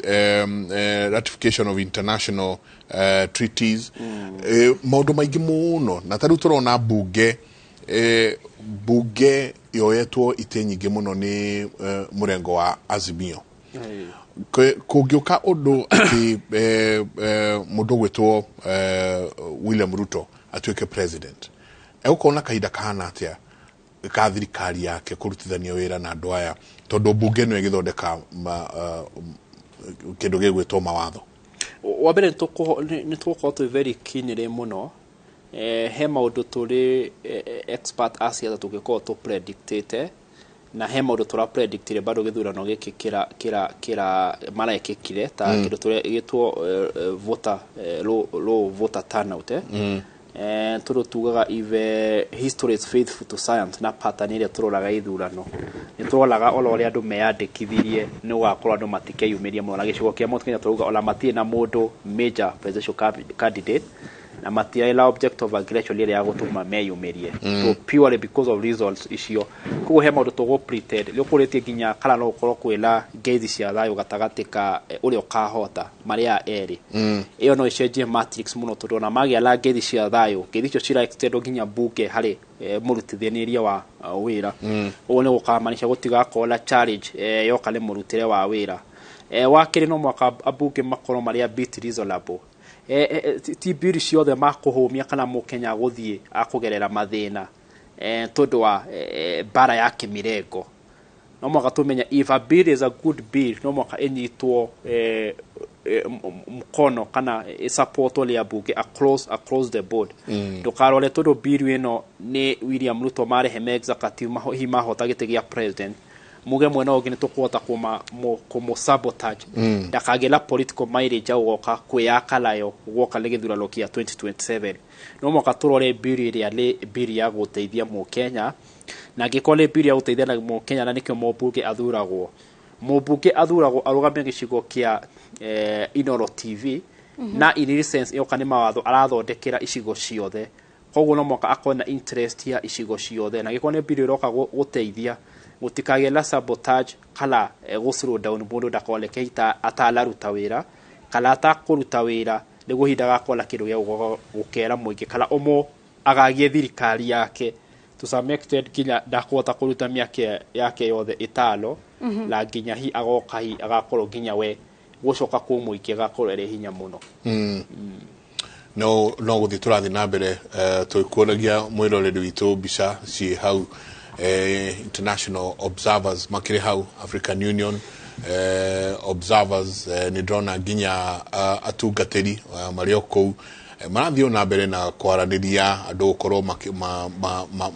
ratification of international treaties, maũndũ maingĩ mũno. Na ta rĩu tũrona bunge yoetwo itĩ nyingĩ mũno nĩ mũrengo wa Azimio. Kũngĩũka ũndũ atĩ mũndũ ũgwĩtwo William Ruto atuĩke president, egũkorwo na kahinda kahana atĩa ka thirikari yake kũrutithania wĩra na andũ aya, tondũ mbunge ĩno ĩgĩthondeka kĩndũ gĩgwĩtwo mawatho? Wa mbere nĩ tũgũkorwo twĩ very keen rĩ mũno. He maũndũ tũrĩ expert a ciaca tũngĩkorwo tũ predictĩte, na he maũndũ tũra predictire bado gĩthurano gĩkĩ kĩra kĩra kĩra marekĩkire ta kĩndũ tũrĩa gĩtwo voter low voter turnout. Tondũ tugaga if history is faithful to science na pattern ĩrĩa tũroraga ithurano, nĩ tũroraga oro ũrĩa andũ meyandĩkithirie nĩ ũgakorwo andũ matikeyumĩria mũno. Na gĩcigo kĩa Mount Kenya tũrauga ona matirĩ na mũndũ major presidential candidate na matirĩ na object of aggression ĩrĩa ya gũtũma meyumĩrie, so purely because of results icio. Koguo he maũndũ tũgũ pretend nĩ ũkũrĩtie nginya kana no gũkorwo kwĩna ngeithi cia thayũ gatagatĩ ka ũrĩa ũkahota marĩa erĩ. Ĩyo no ĩcenjie matrix mũno, tondũ ona magĩa na ngeithi cia thayũ, ngeithi icio cira extend nginya mbunge harĩ mũrutithanĩria wa wĩra. Ũguo nĩ gũkamaanisha gũtigakorwo na challenge yoka nĩ mũrutĩre wa wĩra. Wa kerĩ, no mwaka ambunge makorwo marĩ a bit reasonable. Ti biri ciothe makũhũmia kana mũkenya gũthiĩ akũgerera mathĩna tondũ wa mbara ya kĩmirengo. No mwaka tũmenye if a bill is a good bill, no mwaka ĩnyitwo mkono kana ĩsupportwo nĩ ambunge across the board. Ndũkarore tondũ bill ĩno nĩ William Ruto marehe me executive hihi mahota gĩtĩ gĩa president, muge mwena ũngĩ nĩ tũkũhota kũmũ sabotage ndakagĩe na political mileage ya gũgoka kwĩyaka nayo guoka nĩ gĩthurano kĩa 2027. No mwaka tũrore bill ĩrĩa nĩ bill ya gũteithia mũkenya, na angĩkorwo nĩ bill ya gũteithia na mũkenya, na nĩkĩo mũmbunge athuragwo, mũmbunge athuragwo arũgamie gĩcigo kĩa Inooro TV, na in real sense yoka nĩ mawatho arathondekera icigo ciothe. Koguo no mwaka akorwo na interest ya icigo ciothe, na angĩkorwo nĩ bill ĩroka gũteithia, gũtikagĩe na sabotage kana gũ slow down mũndũ ndakoneke atanaruta wĩra. Kana atakũruta wĩra nĩguo hihi ndagakorwo na kĩndũ gĩa gũkera mũingĩ kana ũmũ agagie thirikari yake to some extent nginya ndakũhota kũruta mĩaka yake yothe 5 na nginya hi agoka hi agakorwo nginya we gũcoka kũ mũingĩ agakorwo ĩrĩ hinya mũno. No gũthiĩ tũrathiĩ na mbere tũkuonagia mwĩroreri witũ mbica ciĩ hau, international observers makĩrĩ hau, African Union observers, nĩ ndĩrona nginya atungatĩri marĩ o kũu marathiĩ na mbere na kwaranĩria andũ gũkorwo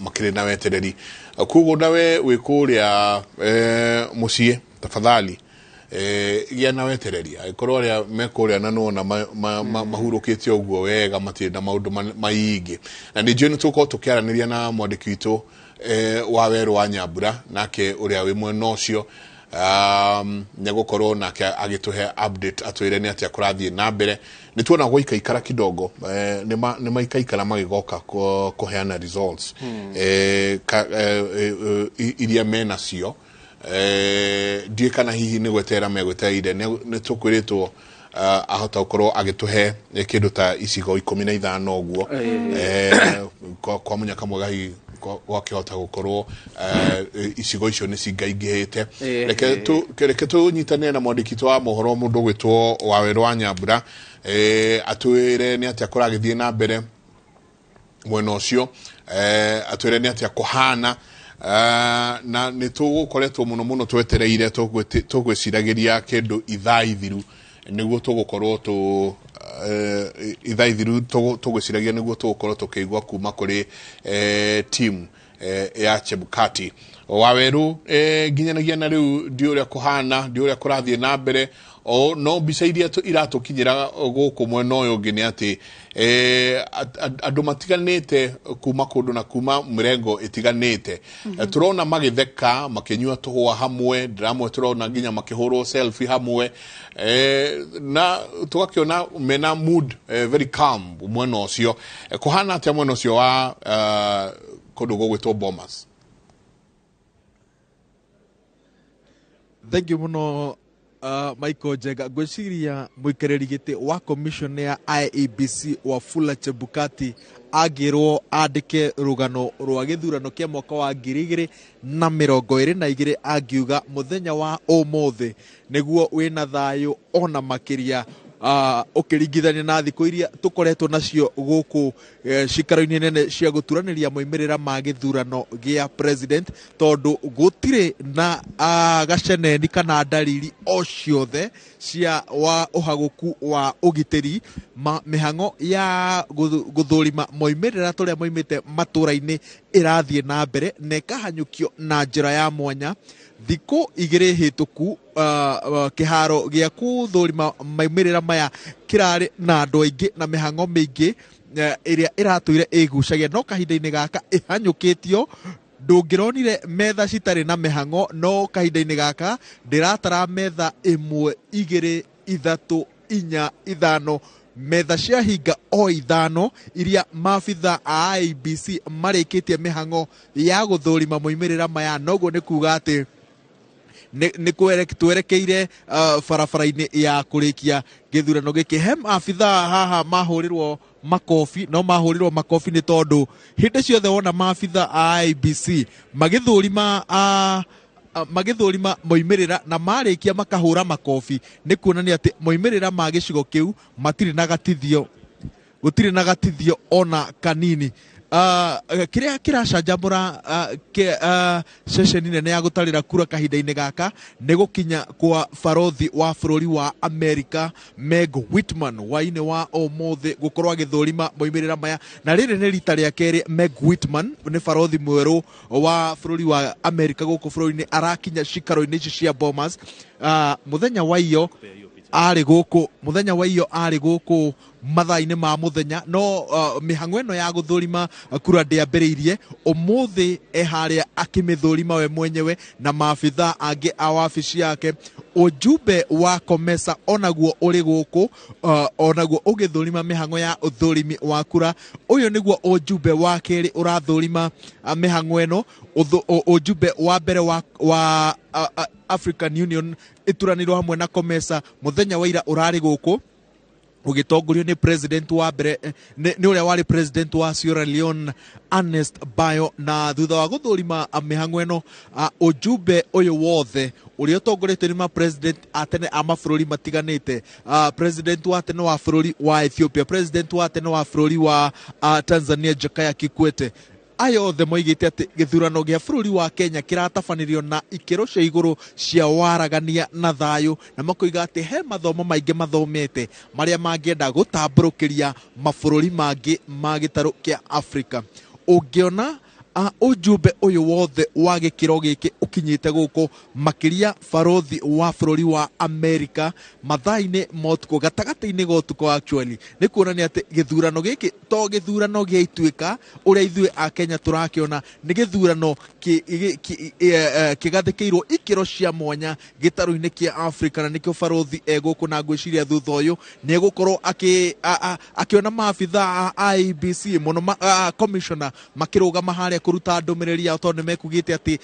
makĩrĩ na wetereri. Koguo nawe wĩ kũrĩa mũciĩ, tafadhali gĩa na wetereri, angĩkorwo arĩa me kũrĩa na nĩwona mahurũkĩte ũguo wega matirĩ na maũndũ maingĩ. Na nĩ njũĩ nĩ tũgũkorwo tũkĩaranĩria na mwandĩki witũ wa Werũ wa Nyambura, nake ũrĩa wĩ mwena ũcio nĩegũkorwo nake agĩtũhe update atwĩre nĩ atĩa kũrathiĩ na mbere. Nĩ tuona gwaikaikara kidogo, nĩ maikaikara magĩgoka kũheana results iria menacio. Ndiũĩ kana hihi nĩ gweterera megwetereire, nĩ tũkwĩrĩtwo ahota gũkorwo agĩtũhe kĩndũ ta icigo 15 ũguo, kwa mũnyaka mwega hihi gwakĩhota gũkorwo icigo icio nĩ cingaingĩhĩte. Reke tũnyitanĩre na mwandĩki witũ wa mohoro mũndũ ũgwĩtwo Wawerũ wa Nyambura, atwĩre nĩ atĩa kũragĩthiĩ na mbere mwena ũcio, atwĩre nĩ atĩa kũhana. Na nĩ tũgũkoretwo mũno mũno twetereire tũgwĩciragĩria kĩndũ ithaa ithiru nĩguo tũgũkorwo ithaa ithiru tũgwĩciragia nĩguo tũgũkorwo tũkĩigua kuma kũrĩ team ya Chebukati. Wawerũ, nginyanagia na rĩu ndiũ ũrĩa kũhana, ndiũ ũrĩa kũrathiĩ na mbere, o no mbica iria iratũkinyĩra gũkũ mwena ũyũ ũngĩ nĩ atĩ andũ matiganĩte kuma kũndũ na kuma mĩrengo ĩtiganĩte. Tũrona magĩtheka makĩnyua tũhũa hamwe, ndĩramwe tũrona nginya makĩhũrwo selfie hamwe, na tũgakĩona mena mood very calm mwena ũcio. Kũhana atĩa mwena ũcio wa kũndũ gũgwĩtwo Bomas? Thank you mũno Michael Njega. Ngwĩciria mũikarĩri gĩtĩ wa commission ya IEBC Wafula Chebukati angĩrwo andĩke rũgano rwa gĩthurano kĩa mwaka wa 2022 angiuga mũthenya wa ũmũthĩ nĩguo wĩna thayũ ona makĩria, ũkĩringithania na thikũ iria tũkoretwo nacio gũkũ cikaro-inĩ nene cia gũturanĩria moimĩrĩra ma gĩthurano gĩa president, tondũ gũtirĩ na gaceneni kana ndariri o ciothe cia wa ũhagũku wa ũgitĩri. Mĩhang'o ya gũthũrima moimĩrĩra tũrĩa moimĩte matũra-inĩ ĩrathiĩ na mbere na ĩkahanyũkio na njĩra ya mwanya. Thikũ igĩrĩ hĩtũku kĩharo gĩa kũthũrima maumĩrĩra maya kĩrarĩ na andũ aingĩ na mĩhang'o mĩingĩ ĩrĩa ĩratũire ĩgucagia, no kahinda-inĩ gaka ĩhanyũkĩtio. Ndũngĩronire metha citarĩ na mĩhang'o, no kahinda-inĩ gaka ndĩratara metha 1, 2, 3, 4, 5, metha cia hinga o 5 iria maabitha a IEBC marĩkĩtie mĩhang'o ya gũthũrima moimĩrĩra maya. Noguo nĩ kuga atĩ nĩ twerekeire barabara-inĩ ya kũrĩkia gĩthurano gĩkĩ. He maabitha haha mahũrĩrwo makobi, no mahũrĩrwo makobi nĩ tondũ hĩndĩ ciothe wona maabitha a IEBC magĩthũrima magĩthũrima moimĩrĩra na marĩkia makahũra makobi, nĩ kuonania atĩ moimĩrĩra ma gĩcigo kĩu matirĩ na gatithio, gũtirĩ na gatithio ona kanini. Kĩrĩa kĩracanjamũra ceceni nene ya gũtarĩra kura kahinda-inĩ gaka nĩ gũkinya kwa barothi wa bũrũri wa Amerika Meg Whitman wainĩ wa ũmũthĩ gũkorwo agĩthũrima moimĩrĩra maya, na rĩrĩ nĩ rita rĩa kerĩ Meg Whitman nĩ barothi mwerũ wa bũrũri wa Amerika gũkũ bũrũri-inĩ arakinya cikaro-inĩ ici cia Bomas. Mũthenya wa iyo arĩ gũkũ, mũthenya wa iyo arĩ gũkũ mathaa-inĩ ma mũthenya, no mĩhang'o ĩno ya gũthũrima kura ndĩambĩrĩirie. Ũmũthĩ e harĩa akĩmĩthũrima we mwenyewe na maabitha angĩ a wabici yake. Ujumbe wa COMESA onaguo ũrĩ gũkũ, onaguo ũgĩthũrima mĩhang'o ya ũthũrimi wa kura. Ũyũ nĩguo ujumbe wa kerĩ ũrathũrima mĩhang'o ĩno. Ujumbe wa mbere wa African Union ĩturanĩirwo hamwe na COMESA mũthenya wa ira ũrarĩ gũkũ. Ũgĩtongorio nĩ president wa mbere, nĩ ũrĩa warĩ president wa Sierra Leone, Ernest Bayo. Na thutha wa gũthũrima mĩhang'o ĩno, ũjumbe ũyũ wothe ũrĩa ũtongoretio nĩ ma president a tene a mabũrũri matiganĩte, president wa tene wa bũrũri wa Ethiopia, president wa tene wa bũrũri wa Tanzania, Jakaya Kikwete, aya othe moigĩte atĩ gĩthurano gĩa bũrũri wa Kenya kĩratabanĩrio na ikĩro cia igũrũ cia waragania na thayũ, na makoiga atĩ he mathomo maingĩ mathomete marĩa mangĩenda gũtambũrũkĩria mabũrũri mangĩ ma gĩtarũ kĩa Afrika. Ũngĩona ujumbe ũyũ wothe wa gĩkĩro gĩkĩ ũkinyĩte gũkũ, makĩria barothi wa bũrũri wa Amerika mathaa-inĩ ma ũtukũ, gatagatĩ-inĩ ga ũtukũ actually, nĩ kuonania atĩ gĩthurano gĩkĩ to gĩthurano gĩa ituĩka ũrĩa ithuĩ a Kenya tũrakĩona, nĩ gĩthurano kĩgathĩkĩirwo ikĩro cia mwanya gĩtarũ-inĩ kĩa Afrika, na nĩkĩo barothi egũkũ, na ngwĩciria thutha ũyũ nĩ egũkorwo akĩona maabitha a IEBC mũno, commissioner, makĩrũgama harĩa kũruta ndũmĩrĩri yao, tondũ nĩ mekugĩte atĩ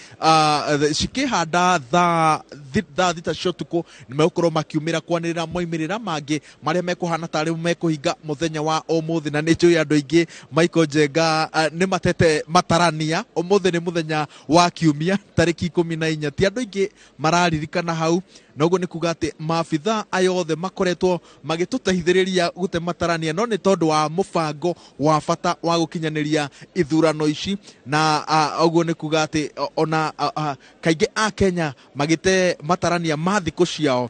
cikĩhanda thaa 6 cia ũtukũ nĩ megũkorwo makiumĩra kwanĩrĩra moimĩrĩra mangĩ marĩa mekũhana tarĩ mekũhinga mũthenya wa ũmũthĩ. Na nĩ njũĩ andũ aingĩ, Michael Njenga, nĩ matete matarania ũmũthĩ nĩ mũthenya wa kiumia tarĩki 14, ti andũ aingĩ mararirikana hau, na ũguo nĩ kuga atĩ maabitha aya othe makoretwo magĩtũteithĩrĩria gũte matarania, no nĩ tondũ wa mũbango wa bata wa gũkinyanĩria ithurano ici. Na ũguo nĩ kuga atĩ ona kaingĩ a Kenya magĩte matarania ma thikũ ciao,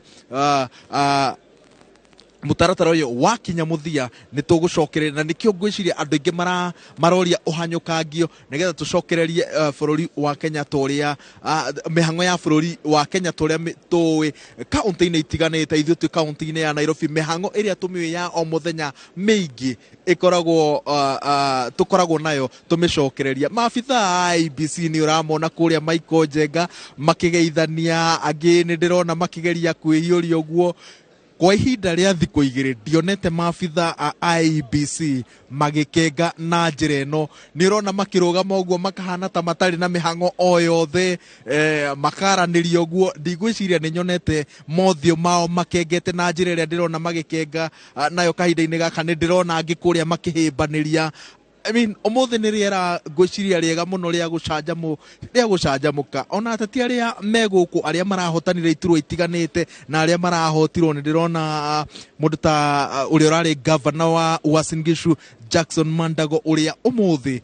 mũtaratara ũyũ wakinya mũthia nĩ tũgũcokereria, na nĩkĩo ngwĩciria andũ aingĩ maroria ũhanyũkangio nĩgetha tũcokererie bũrũri wa Kenya ta ũrĩa mĩhang'o ya bũrũri wa Kenya ta ũrĩa tũĩ kaũntĩ-inĩ itiganĩte. Ithuĩ twĩ kaũntĩ-inĩ ya Nairobi, mĩhang'o ĩrĩa tũmĩũĩ ya o mũthenya mĩingĩ ĩkoragwo tũkoragwo nayo tũmĩcokereria. Maabitha a IEBC nĩ ũramona kũrĩa, Michael Njenga, makĩgeithania, angĩ nĩ ndĩrona makĩgeria kwĩhiũria ũguo. Kwa ihinda rĩa thikũ 2 ndionete maabitha a IEBC magĩkenga na njĩra ĩno. Nĩ ũrona makĩrũgama ũguo makahana ta matarĩ na mĩhang'o o yothe, makaranĩria ũguo. Ndigwĩciria nĩ nyonete mothiũ mao makengete na njĩra ĩrĩa ndĩrona magĩkenga nayo kahinda-inĩ gaka. Nĩ ndĩrona angĩ kũrĩa makĩhĩmbanĩria. I mean, ũmũthĩ nĩ rĩera ngwĩciria rĩega mũno rĩa gũcanjamũka. Ona ateti arĩa me gũkũ, arĩa marahotanire iturwa itiganĩte na arĩa marahotirwo, nĩ ndĩrona mũndũ ta ũrĩa ũrarĩ gavana wa Uasin Gishu, Jackson Mandago, ũrĩa ũmũthĩ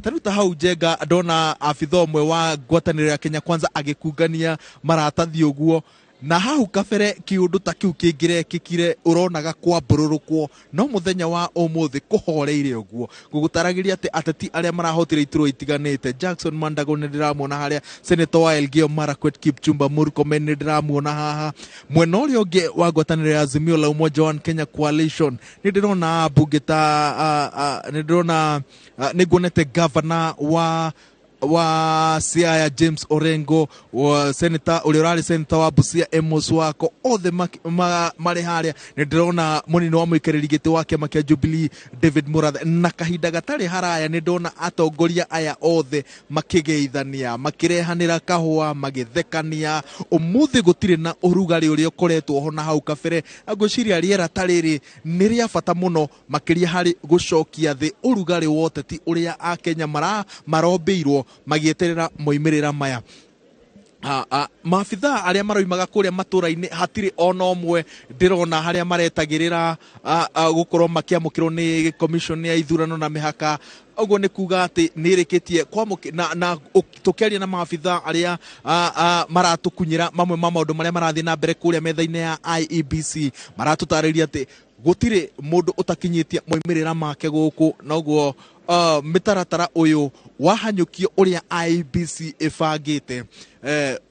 ta rĩu ta hau, Njenga, ndona abitha ũmwe wa ngwatanĩro ya Kenya Kwanza agĩkungania maratathi ũguo, na hau kabere kiundu ta kiu kĩngĩrekĩkire ũronaga kwambũrũrũkwo, no mũthenya wa ũmũthĩ kũhoreire ũguo. Ngũgũtaragĩria atĩ ateti arĩa marahotire iturwa itiganĩte, Jackson Mandago nĩ ndĩramuona harĩa, senator wa Elgeyo Marakwet Kipchumba Murkomen nĩ ndĩramuona haha. Mwena ũrĩa ũngĩ wa ngwatanĩro ya Azimio la Umoja One Kenya Coalition nĩ ndĩrona mbunge ta nĩ ndĩrona, nĩ nguonete governor wa Siaya, James Orengo, wa senator ũrĩa ũrarĩ senator wa Busia, Amos Wako, othe marĩ harĩa. Nĩ ndĩrona mũnini wa mũikarĩri gĩtĩ wa kĩama kĩa Jubilee, David Murathe, na kahinda gatarĩ haraya nĩ ndona atongoria aya othe makĩgeithania, makĩrehanĩra kahũa, magĩthekania. Ũmũthĩ gũtirĩ na ũrugarĩ ũrĩa ũkoretwo ho na hau kabere. Ngwĩciria rĩera ta rĩrĩ nĩ rĩa bata mũno makĩria harĩ gũcokia thĩ ũrugarĩ wa ũteti ũrĩa akenya marombĩirwo magĩeterera moimĩrĩra maya. Maabitha arĩa maroimaga kũrĩa matũra-inĩ hatirĩ ona ũmwe ndĩrona harĩa maretagĩrĩra gũkorwo makĩamũkĩrwo nĩ commission ya ithurano na mĩhaka. Ũguo nĩ kuga atĩ nĩ ĩrĩkĩtie na tũkĩaria na maabitha arĩa maratũkunyĩra mamwe ma maũndũ marĩa marathiĩ na mbere kũrĩa metha-inĩ ya IEBC, maratũtarĩria atĩ gũtirĩ mũndũ ũtakinyĩtie moimĩrĩra make gũkũ, noguo mĩtaratara ũyũ wahanyũkio ũrĩa IEBC ĩbangĩte,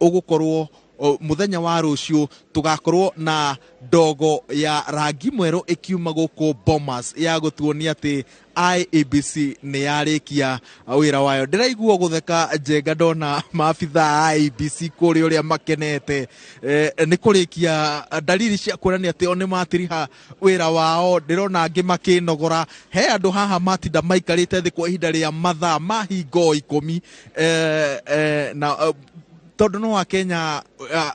ũgũkorwo mũthenya wa rũciũ tũgakorwo na ndogo ya rangi mwerũ ĩkiuma gũkũ Bomas ya gũtuonia atĩ IEBC nĩ yarĩkia wĩra wayo. Ndĩraigua gũtheka, Njenga, ndona maabitha a IEBC kũrĩa ũrĩa makenete, nĩ kũrĩkia dalili cia kuonania atĩ o nĩ matiriha wĩra wao. Ndĩrona angĩ makĩnogora, he andũ haha matinda maikarĩte thĩ kwa ihinda rĩa mathaa mahingo 10, na Tondũ no Akenya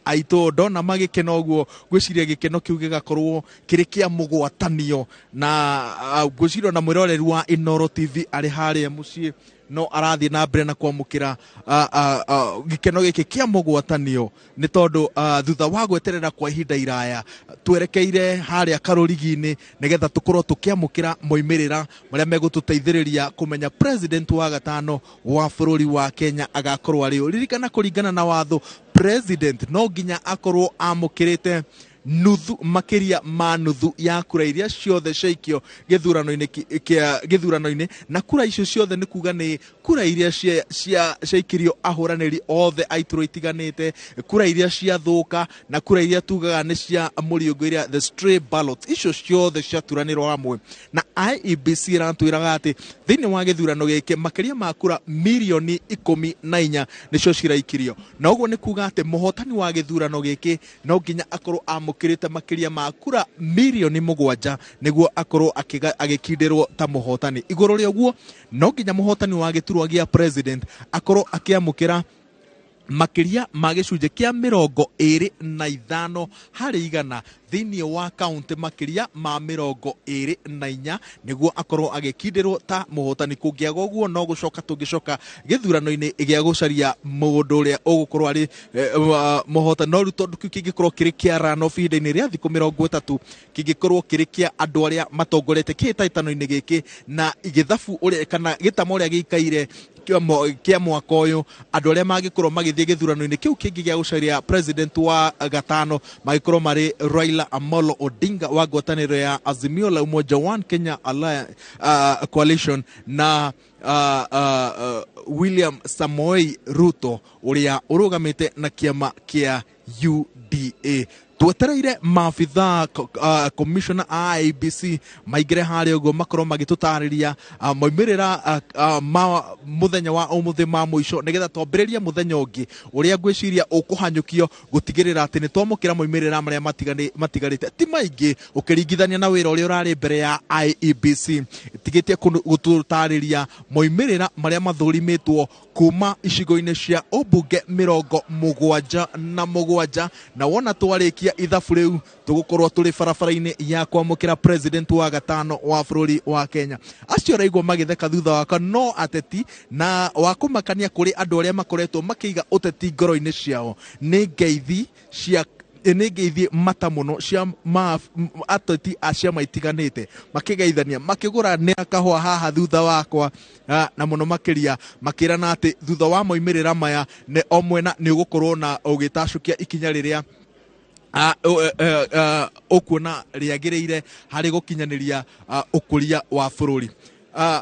aitũ ndona magĩkena ũguo, ngwĩciria gĩkeno kĩu gĩgakorwo kĩrĩ kĩa mũgwatanio, na ngwĩciria ona mwĩroreri wa Inooro TV arĩ harĩa mũciĩ no arathiĩ na mbere na kwamũkĩra gĩkeno gĩkĩ kĩa mũgwatanio, nĩ tondũ thutha wa gweterera kwa ihinda iraya twerekeire harĩa karũrigi-inĩ nĩgetha tũkorwo tũkĩamũkĩra moimĩrĩra marĩa megũtũteithĩrĩria kũmenya president wa gatano wa bũrũri wa Kenya agakorwo arĩ ũ. Ririkana, kũringana na watho, president no nginya akorwo amũkĩrĩte nuthu, makĩria ma nuthu ya kura iria ciothe ciaikio gĩthurano-inĩ kĩa gĩthurano-inĩ, na kura icio ciothe nĩ kuga nĩ kura iria ciaikirio ahũranĩri othe a iturwa itiganĩte, kura iria ciathũka na kura iria tugaga nĩ cia mũriũngũ, iria the stray ballots, icio ciothe ciaturanĩrwo hamwe. Na IEBC ĩratwĩraga atĩ thĩinĩ wa gĩthurano gĩkĩ makĩria ma kura mirioni 14 nĩcio ciraikirio, na ũguo nĩ kuga atĩ mũhotani wa gĩthurano gĩkĩ no nginya akorwo amũkĩrĩte makĩria ma kura mirioni 7 nĩguo akorwo agĩkindĩrwo ta mũhotani. Igũrũ rĩa ũguo, no nginya mũhotani wa gĩturwa gĩa president akorwo akĩamũkĩra makĩria ma gĩcunjĩ kĩa 25% thĩinĩ wa kaunti makĩria ma 24 nĩguo akorwo agĩkindĩrwo ta mũhotani. Kũngĩaga ũguo, no gũcoka tũngĩcoka gĩthurano-inĩ gĩa gũcaria mũndũ ũrĩa ũgũkorwo arĩ mũhotani. No rĩu tondũ kĩu kĩngĩkorwo kĩrĩ kĩa runoff ihinda-inĩ rĩa thikũ 30, kĩngĩkorwo kĩrĩ kĩa andũ arĩa matongoretie kĩhĩtahĩtano-inĩ gĩkĩ na gĩthabu ũrĩa kana gĩtama ũrĩa gĩikaire kĩa mwaka ũyũ, andũ arĩa mangĩkorwo magĩthiĩ gĩthurano-inĩ kĩu kĩngĩ gĩa gũcaria president wa gatano mangĩkorwo marĩ Raila Amolo Odinga wa ngwatanĩro ya Azimio la Umoja One Kenya Alliance, Coalition na William Samoei Ruto ũrĩa ũrũgamĩte na kĩama kĩa UDA. Twetereire maabithaa commissioner a IEBC maingĩre harĩa ũguo makorwo magĩtũtarĩria maumĩrĩra ma mũthenya wa ũmũthĩ ma mũico, nĩgetha twambĩrĩrie mũthenya ũngĩ ũrĩa ngwĩciria ũkũhanyũkio gũtigĩrĩra atĩ nĩ twamũkĩra maumĩrĩra marĩa matigarĩte. Ti maingĩ ũkĩringithania na wĩra ũrĩa ũrarĩ mbere ya IEBC. Tigĩtie gũtũtarĩria maumĩrĩra marĩa mathũrimĩtwo kuma icigo-inĩ cia ũmbunge 77, na wona twarĩkia ithabu rĩu tũgũkorwo tũrĩ barabara-inĩ ya kwamũkĩra president wa gatano wa bũrũri wa Kenya. Acio ũraigua magĩtheka thutha wakwa no ateti, na wa kũmakania kũrĩ andũ arĩa makoretwo makĩiga ũteti ngoro-inĩ ciao, nĩ ngeithi cia nĩ ngeithi mata mũno cia ateti a ciama itiganĩte makĩgeithania makĩgũranĩra kahũa haha thutha wakwa, na mũno makĩria makĩrana atĩ thutha wa moimĩrĩra maya nĩ o mwena nĩ ũgũkorwo na ũgĩtacũkia ikinya rĩrĩa ũkuona rĩagĩrĩire harĩ gũkinyanĩria ũkũria wa bũrũri.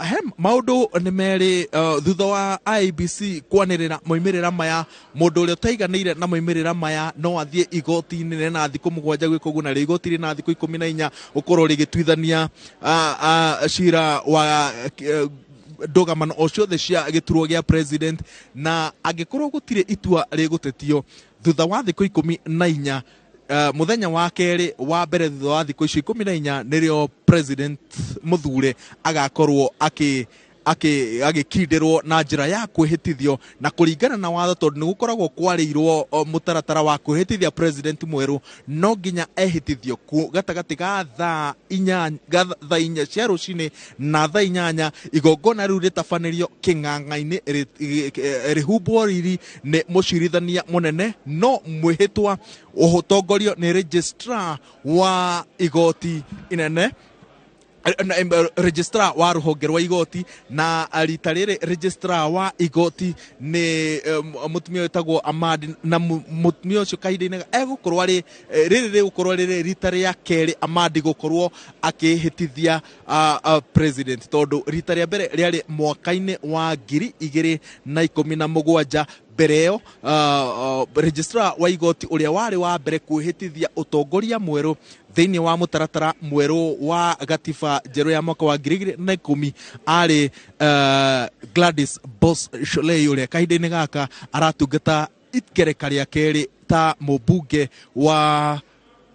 He maũndũ nĩ merĩ thutha wa IEBC kwanĩrĩra moimĩrĩra maya. Mũndũ ũrĩa ũtaiganĩire na moimĩrĩra maya no athiĩ igoti-inĩ na thikũ 7 gwĩka ũguo, narĩo igoti rĩna thikũ 14 gũkorwo rĩgĩtuithania cira wa ndũgamano o ciothe cia gĩturwa gĩa president. Na angĩkorwo gũtirĩ itua rĩgũtetio thutha wa thikũ 14, mũthenya wa kerĩ wa mbere thutha wa thikũ icio 14 nĩrĩo president mũthure agakorwo akĩ agĩkindĩrwo na njĩra ya kwĩhĩtithio na kũringana na watho, tondũ nĩ gũkoragwo kwarĩirwo mũtaratara wa kwĩhĩtithia president mwerũ no nginya ehĩtithio gatagatĩ ga thaa 8, ga thaa 4 cia rũcinĩ na thaa 8. Igongona rĩu rĩtabanĩrio kĩng'ang'a-inĩ, rĩhumbwo riri nĩ mũcirithania mũnene, no mwĩhĩtwa ũtongorio nĩ registrar wa igoti inene, registrar wa rũhonge rwa igoti. Na rita rĩrĩ registrar wa igoti nĩ mũtumia wĩtagwo Amadi, na mũtumia ũcio kahinda-inĩ egũkorwo arĩ rĩrĩ rĩgũkorwo rĩrĩ rita rĩa kerĩ Amadi gũkorwo akĩhĩtithia president, tondũ rita rĩa mbere rĩarĩ mwaka-inĩ wa 2017. Mbere ĩyo registrar wa igoti ũrĩa warĩ wa mbere kwĩhĩtithia ũtongoria mwerũ thĩinĩ wa mũtaratara mwerũ wa gatiba njerũ ya mwaka wa 2010 arĩ Gladys Boss Sholei, ũrĩa kahinda-inĩ gaka aratungata ikereka rĩa kerĩ ta mũmbunge wa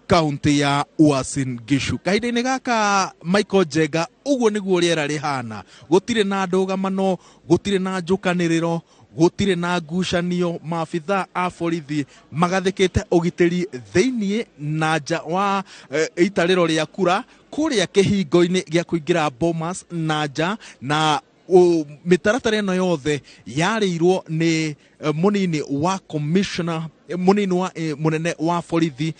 kaunti ya Uasin Gishu kahinda-inĩ gaka. Michael Njenga, ũguo nĩguo rĩera rĩhana, gũtirĩ na ndũgamano, gũtirĩ na njũkanĩrĩro. Gũtirĩ na ngucanio, maabitha a borithi magathĩkĩte ũgitĩri thĩiniĩ na nja wa itarĩro rĩa kura kũrĩa kĩhingo-inĩ gĩa kũingĩra Bomas na nja, na mĩtaratara ĩno yothe yarĩirwo nĩ mũnini wa commissioner, mũnini wa mũnene wa borithi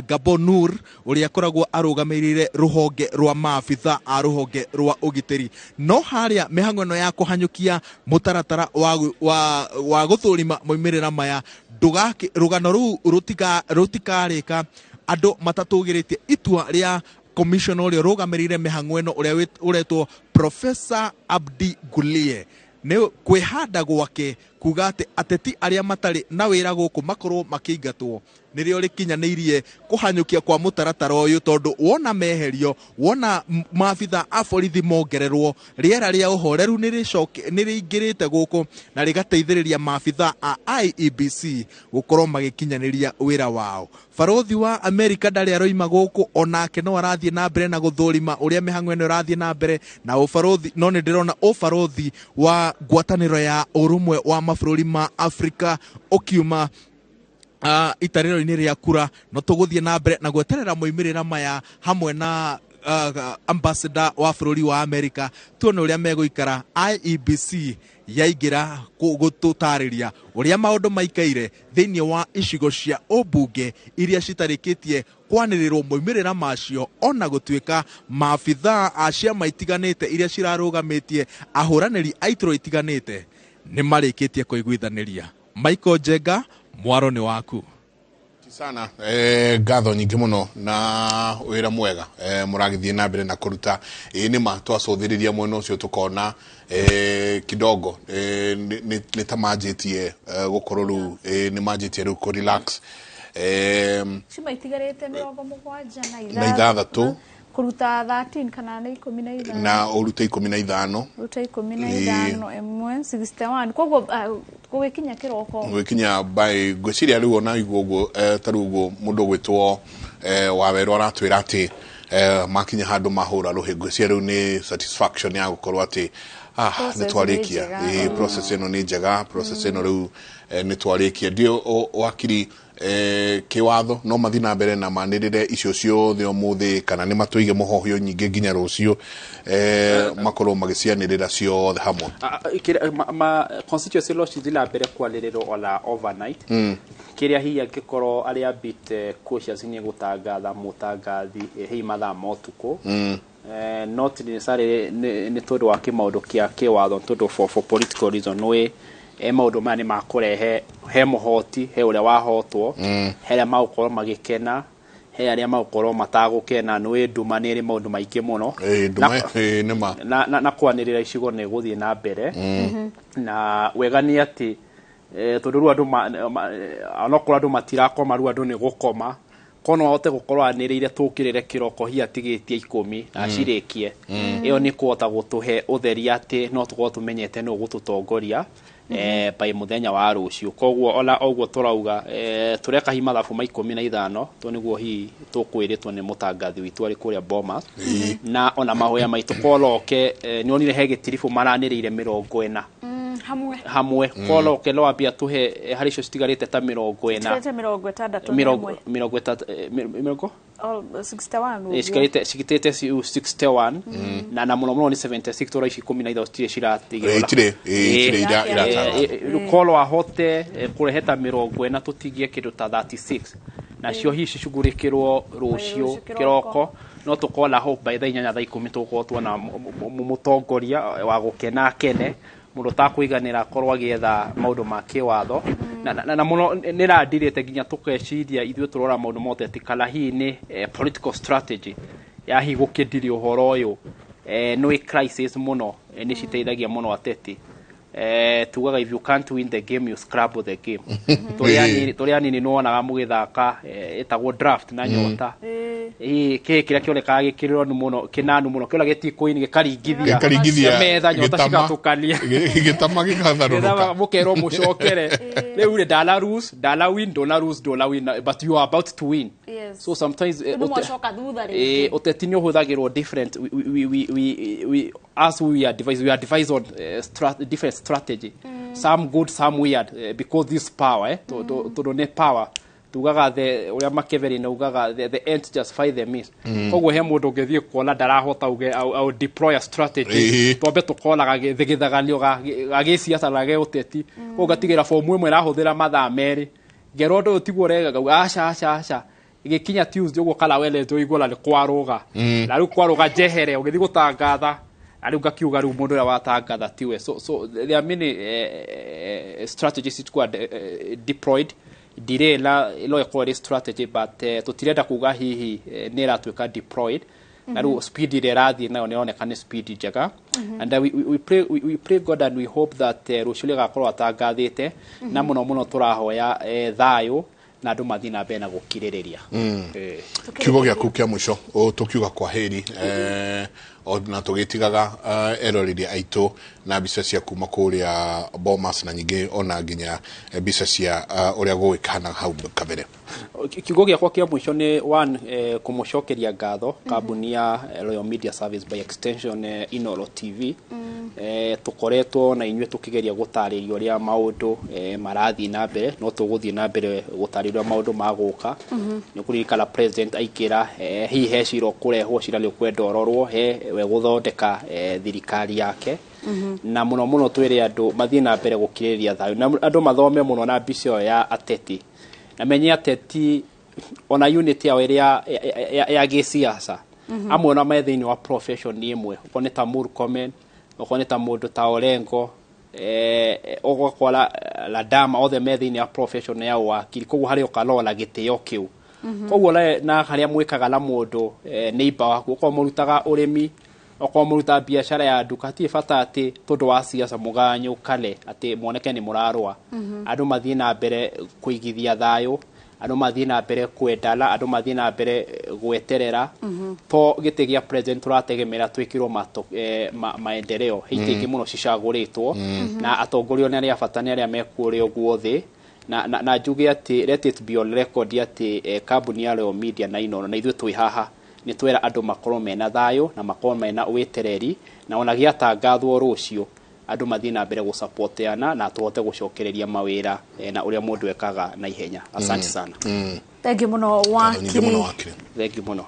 Gabo Nur, ũrĩa akoragwo arũgamĩrĩire rũhonge rwa maabitha a rũhonge rwa ũgitĩri. No harĩa mĩhang'o ĩno ya kũhanyũkia mũtaratara wa gũthũrima moimĩrĩra maya, rũgano rũu rũtikarĩka andũ matatũgĩrĩtie itua rĩa commissioner ũrĩa ũrũgamĩrĩire mĩhang'o ĩno, ũrĩa ũretwo Professor Abdi Gulie, nĩ kwĩhanda gwake kuga atĩ ateti arĩa matarĩ na wĩra gũkũ makorwo makĩingatwo nĩrĩo rĩkinyanĩirie kũhanyũkia kwa mũtaratara ũyũ, tondũ wona meherio, wona maabitha a borithi mongererwo, rĩera rĩa ũhoreru nĩrĩingĩrĩte gũkũ na rĩgateithĩrĩria maabitha a IEBC gũkorwo magĩkinyanĩria wĩra wao. Barothi wa Amerika ndarĩ aroima gũkũ, onake no arathiĩ na mbere na gũthũrima ũrĩa mĩhang'o ĩno ĩrathiĩ na mbere na ũbarothi. No nĩ ndĩrona ũbarothi wa ngwatanĩro ya ũrũmwe wa mabũrũri ma Afrika ũkiuma itarĩro-inĩ rĩa kura. No tũgũthiĩ na mbere na gweterera moimĩrĩra maya hamwe na ambassador wa bũrũri wa Amerika, tuone ũrĩa megũikara IEBC yaingĩra gũtũtarĩria ũrĩa maũndũ maikaire thĩinĩ wa icigo cia ũmbunge iria citarĩkĩtie kwanĩrĩrwo moimĩrĩra macio, ona gũtuĩka maabithaa a ciama itiganĩte iria cirarũgamĩtie ahũranĩri a iturwa itiganĩte nĩ marĩkĩtie kũiguithanĩria. Michael Njenga, mwaro nĩ waku sana. Ngatho nyingĩ mũno na wĩra mwega mũragĩthiĩ na mbere na kũruta. Ĩ nĩ ma twacũthĩrĩria mwena ũcio tũkona kidogo nĩ ta manjĩtie gũkorwo rĩu nĩ manjĩtie rĩu kũ relax. Ciuma itigarĩte 76 na ithathatũ kũruta 13 kana nĩ 15, na ũrute 15, rute 15 ĩmwe 61, koguo gũgĩkinya kĩroko, gwĩkinya by ngwĩciria rĩu ona igua ũguo ta rĩu ũguo mũndũ ũgwĩtwo Wawerũ aratwĩra atĩ makinya handũ mahũra rũhĩ, ngwĩciria rĩu nĩ satisfaction ya gũkorwo atĩ nĩ twarĩkia process ĩno, nĩ njega process ĩno rĩu nĩ twarĩkia. Ndio wakiri kĩwatho no mathiĩ na mbere na manĩrĩre icio ciothe ũmũthĩ, kana nĩ matũige mũhohio nyingĩ nginya rũciũ makorwo magĩcianĩrĩra ciothe hamwe? Constituency law cithiĩ na mbere kwanĩrĩrwo ona overnight. Kĩrĩa hihi angĩkorwo arĩa bit cautious nĩ gũtangatha mũtangathi hihi mathaa ma ũtukũ, not necessarily nĩ tondũ wa kĩmaũndũ kĩa kĩwatho, tondũ for political reason nĩ maũndũ maya nĩ makũrehe he mũhoti, he ũrĩa wahotwo, he arĩa magũkorwo magĩkena, he arĩa magũkorwo matagũkena. Nĩ nduma nĩ ĩrĩ maũndũ maingĩ mũno na kwanĩrĩra icigo nĩ gũthiĩ na mbere. Na wega nĩ atĩ tondũ rĩu andũ onokorwo andũ matirakoma, rĩu andũ nĩ gũkoma, kono ahote gũkorwo anĩrĩire tũkĩrĩre kĩroko hihi atigĩtie 10 na acirĩkie, ĩyo nĩ kũhota gũtũhe ũtheri atĩ no tũkorwo tũmenyete nũ ũgũtũtongoria by mũthenya wa rũciũ. Koguo ona ũguo tũrauga tũreka hihi mathabu ma 15 to nĩguo hihi tũkwĩrĩtwo nĩ mũtangathi witũ arĩ kũrĩa Bomas, na ona mahoya maitũ koloke nĩ onire he gĩtiribũ maranĩrĩire 40 hamwe, koloke no ambia tũhe harĩ icio citigarĩte ta 40, 61, mĩrongo 61 cigitĩte 61 na mũno mũno nĩ 76 tũra ici 15 citirĩ ciratigĩrwo kolwo ahote kũrehe ta 40 tũtigie kĩndũ ta 36 nacio hihi cicugurĩkĩrwo rũciũ kĩroko. No tũkorwo na hope by thaa 8 thaa 10 tũgũkorwo tuona mũtongoria wa gũkena akene mũndũ ũtakũiganĩra akorwo agĩetha maũndũ ma kĩwatho. Na mũno nĩ randirĩte nginya tũkeciria ithuĩ tũrora maũndũ ma ũteti kana hihi nĩ political strategy ya hihi gũkĩndiria ũhoro ũyũ. Nĩ crisis mũno nĩ citeithagia mũno ateti. Tugaga if you can't win the game you scramble the game. Tũrĩ anini nĩ wonaga mũgĩthaka ĩtagwo draft na nyota, kĩ kĩrĩa kĩonekaga gĩkĩrĩrwo mũno kĩnanu mũno kĩona gĩtikũini gĩkaringithia metha, nyota cigatũkania gĩtama gĩgatharũrũka, mũkerwo mũcokere rĩu rĩ ndana lose ndana win ndona lose ndona win, but you are about to win. So sometimes ũteti nĩ ũhũthagĩrwo different. We as we are devised, we are devised on different strategy. Some good, some weird, because this power, tondu ni power tugaga the uria Machiavelli na ugaga the end justify the means. Koguo he mundu ungithie kuona ndarahota uge au deploy a strategy, twambe tukonaga githaganio ga giciaca na gĩũteti, koguo ngatigira fomu ĩmwe ĩrahũthĩra mathaa merĩ ngero ũndũ ũyũ tiguo ũrega, ngauga aca aca aca, gĩkinya Tuesday ũguo kana Wednesday ũigua nĩ kwarũga, na rĩu kwarũga njehere ũgĩthiĩ gũtangatha, na rĩu ngakiuga rĩu mũndũ ũrĩa watangatha tiwe. So there are many strategies itwa deployed, ndirĩ na no ĩkorwo ĩrĩ strategy, but tũtirenda kuga hihi nĩ ĩratuĩka deployed, na rĩu speed ĩrĩa ĩrathiĩ nayo nĩ ĩroneka nĩ speed njega. And we pray God and we hope that rũciũ rĩgakorwo atangathĩte, na mũno mũno tũrahoya thayũ na andũ mathiĩ na mbere na gũkirĩrĩria. Kiugo gĩaku kĩa mũico tũkiuga kwa heri, na tũgĩtigaga eroreri aitũ na mbica cia kuma kũrĩa Bomas, na nyingĩ ona nginya mbica cia ũrĩa gũgĩkahana hau kabere. Kiugo gĩakwa kĩa mũico nĩ one, kũmũcokeria ngatho kambuni ya Royal Media Service, by extension Inoro TV. Tũkoretwo na inyuĩ tũkĩgeria gũtarĩria ũrĩa maũndũ marathiĩ na mbere, no tũgũthiĩ na mbere gũtarĩria maũndũ magũka. Nĩ kũririkana president aikĩra, hihi he cira ũkũrehwo, cira nĩ ũkwenda ũrorwo he we gũthondeka thirikari yake, na mũno mũno twĩre andũ mathiĩ na mbere gũkirĩrĩria thayũ, na andũ mathome mũno na mbica ĩyo ya ateti, na menye ateti ona unit yao ĩrĩa ya gĩciaca, amwe ona me thĩinĩ wa profession ĩmwe, okorwo nĩ ta Murkomen, okorwo nĩ ta mũndũ ta Orengo, ũgakora Ladama, othe me thĩinĩ wa profession ya ũwakiri, koguo harĩa ũkarora gĩtĩo kĩu, koguo na harĩa mwĩkaga na mũndũ neighbor waku, okorwo mũrutaga ũrĩmi, okorwo mũrutaga biacara ya nduka, hatirĩ bata atĩ tondũ wa siasa mũganyũkane atĩ muoneke nĩ mũrarũa. Andũ mathiĩ na mbere kũigithia thayũ, andũ mathiĩ na mbere kwendana, andũ mathiĩ na mbere gweterera, to gĩtĩ gĩa president tũrategemera twĩkĩrwo maendeleo, he itĩ ingĩ mũno cicagũrĩtwo, na atongoria nĩ arĩa bata, nĩ arĩa mekuo ũguo thĩ, na njuge atĩ let it be on record atĩ kambuni ya Royal Media na Inooro na ithuĩ twĩ haha nĩ twera andũ makorwo mena thayũ na makorwo mena wĩtereri, na ona gĩatangathwo rũciũ andũ mathiĩ na mbere gũsupportiana na tũhote gũcokereria mawĩra na ũrĩa mũndũ ekaga na ihenya. Asante sana. Thank you mũno wakiri. Thank you mũno.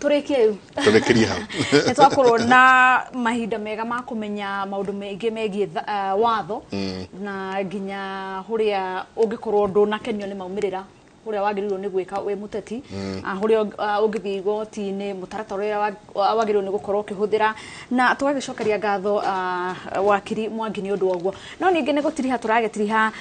Tũrĩkie rĩu. Tũrĩkĩrie hau. Nĩ twakorwo na mahinda mega ma kũmenya maũndũ maingĩ megiĩ watho, na nginya ũrĩa ũngĩkorwo ndũnakenio nĩ maumĩrĩra, ũrĩa wagĩrĩirwo nĩ gwĩka wĩ mũteti, ũrĩa ũngĩthiĩ igoti-inĩ, mũtaratara ũrĩa wagĩrĩirwo nĩ gũkorwo ũkĩhũthĩra, na tũgagĩcokeria ngatho wakiri Mwangi nĩ ũndũ wa ũguo. No ningĩ nĩ gũtiriha tũragĩtiriha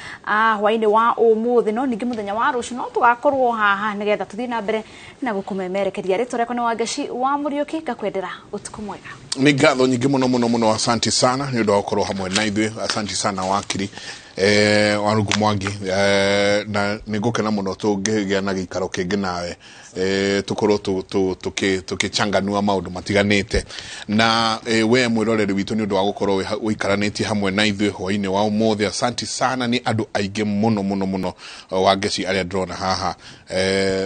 hwaĩ-inĩ wa ũmũthĩ, no ningĩ mũthenya wa rũciũ no tũgakorwo haha nĩgetha tũthiĩ na mbere na gũkũmemerekeria. Rĩtwa rĩakwa nĩ Wangeci wa Mũriũki, ngakwendera ũtukũ mwega. Nĩ ngatho nyingĩ mũno mũno mũno, asanti sana nĩ ũndũ wa gũkorwo hamwe na ithuĩ, asanti sana wakiri Warungu Mwangi, na nĩ ngũkena mũno tũngĩgĩa na gĩikaro kĩngĩ nawe, tũkorwo tũkĩchanganua maũndũ matiganĩte, na we mwĩroreri witũ nĩ ũndũ wa gũkorwo ũikaranĩtie hamwe na ithuĩ hwaĩ-inĩ wa ũmũthĩ, asanti sana. Nĩ andũ aingĩ mũno mũno mũno Wangeci arĩa ndĩrona haha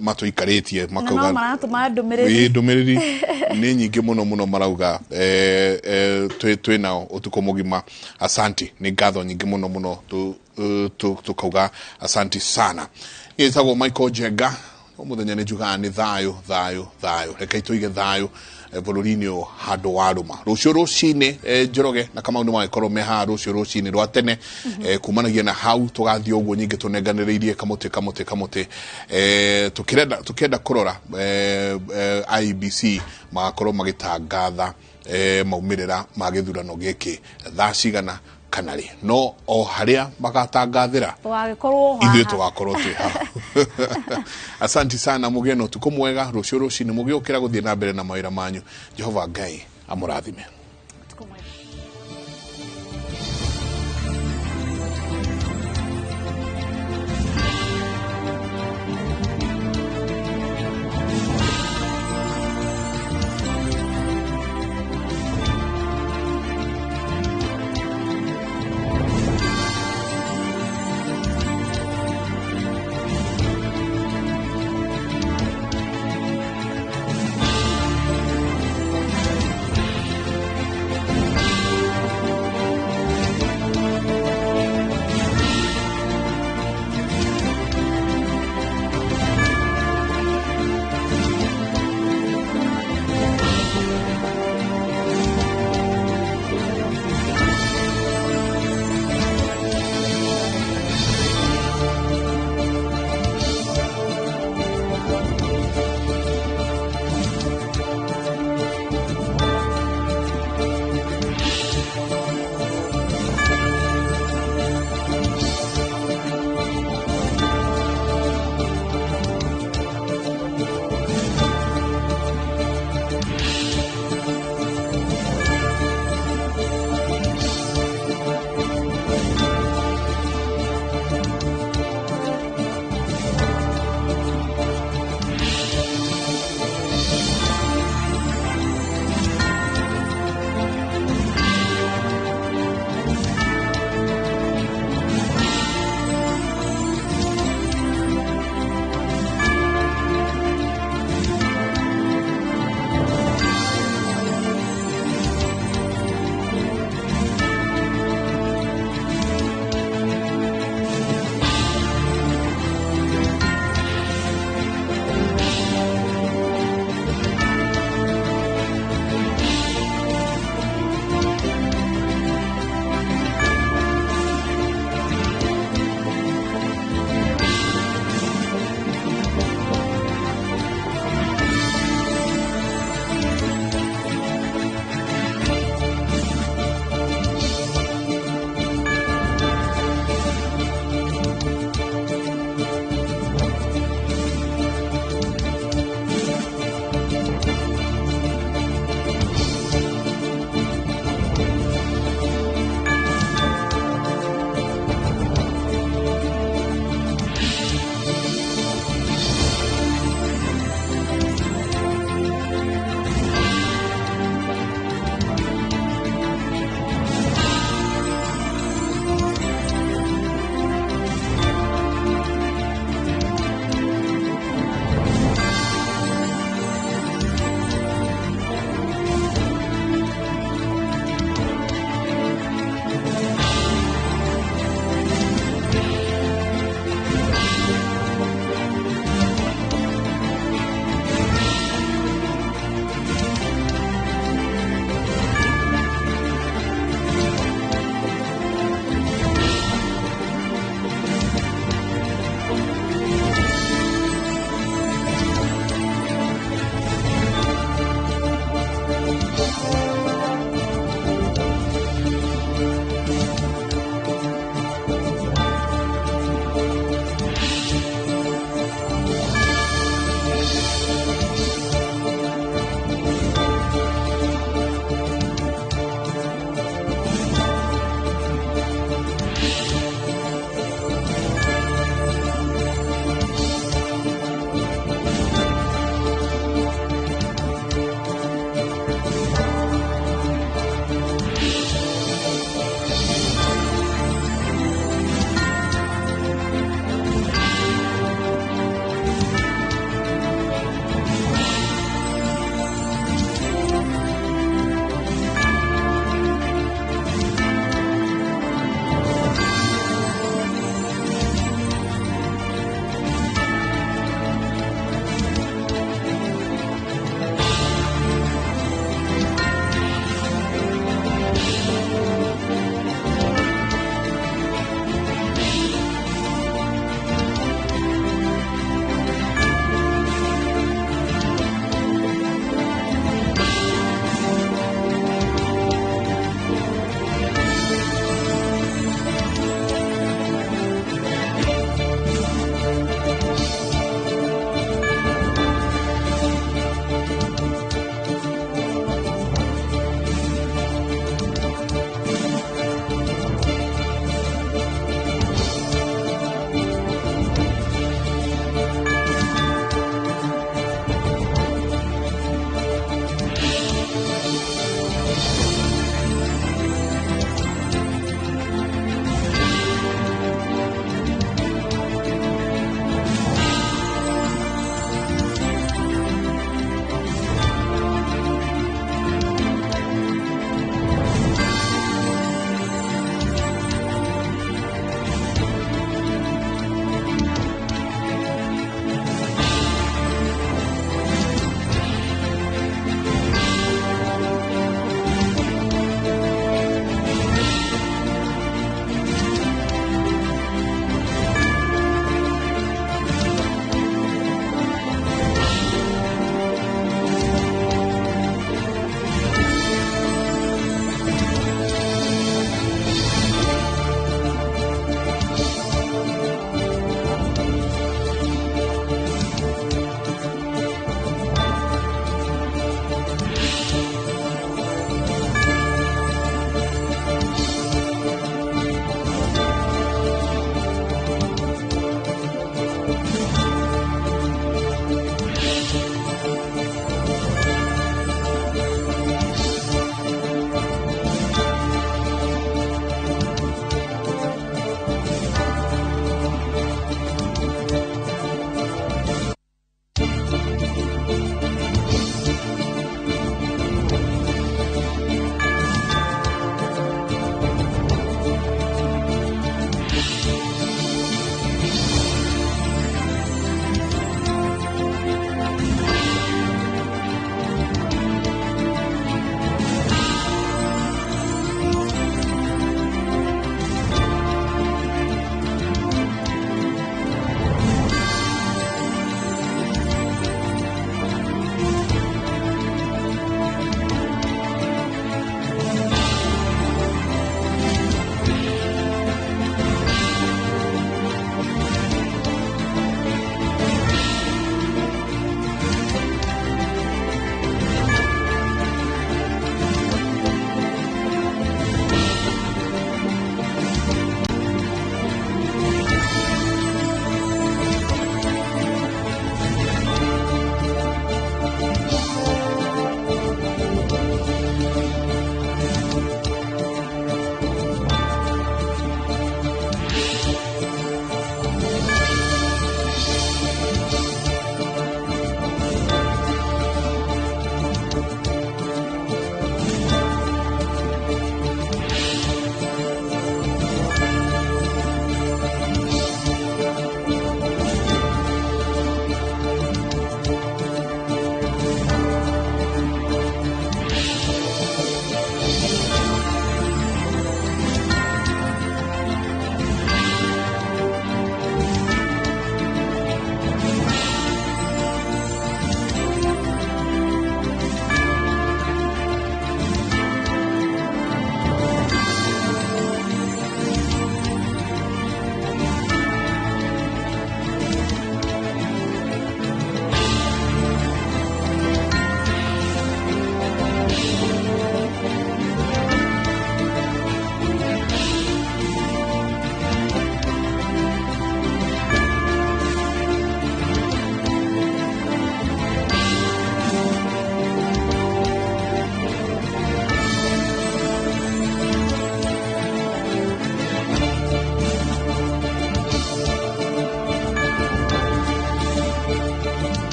matũikarĩtie makauga maratũma ndũmĩrĩri, ndũmĩrĩri nĩ nyingĩ mũno mũno, marauga twĩ nao ũtukũ mũgima. Asanti, nĩ ngatho nyingĩ mũno mũno, tukauga asanti sana. Nĩtagwo Michael Njenga, mũthenya nĩ njugaga nĩ thayũ thayũ thayũ, reke tũige thayũ bũrũri-inĩ ũyũ handũ wa rũma. Rũciũ rũcinĩ Njoroge na Kamau nĩ magĩkorwo me haha rũciũ rũcinĩ rwa tene, kumanagia na hau tũgathiĩ ũguo nyingĩ tũnenganĩrĩirie kamũtĩ kamũtĩ kamũtĩ, tũkĩenda kũrora IEBC magakorwo magĩtangatha maumĩrĩra ma gĩthurano gĩkĩ thaa cigana kana rĩ, no o harĩa magatangathĩra ithuĩ tũgakorwo twĩ haha. Asanti sana, mũgĩe na ũtukũ mwega, rũciũ rũcinĩ mũgĩũkĩra gũthiĩ na mbere na mawĩra manyu. Jehova Ngai amũrathime.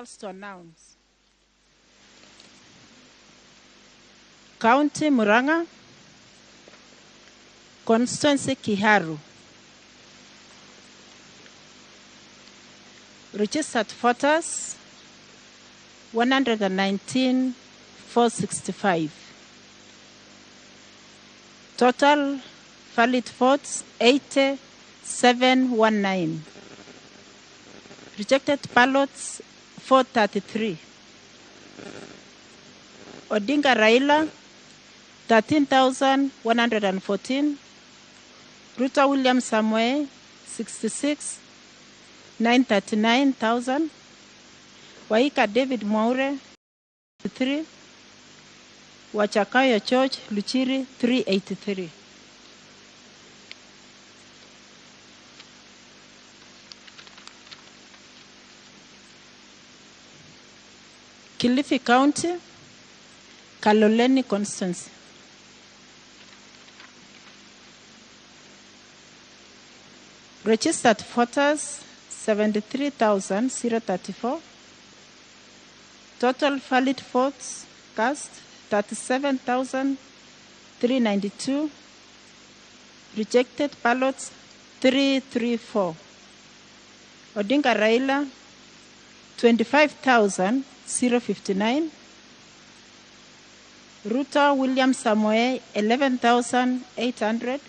Results to announce. County Murang'a, Constituency Kiharu. Registered voters 119,465. Total valid votes 8719. Rejected ballots 433. Odinga Raila 13,114. Ruto William Samoei 66,939,000. Waika David Mwaure 3. Wachakayo George Luchiri 383. Kilifi County, Kaloleni constituency. Registered voters 73,034. Total valid votes cast 37,392. Rejected ballots 334. Odinga Raila 25,059. Ruto William Samoei 11,800.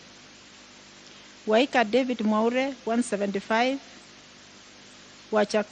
Waika David Mwaure 175. Wachako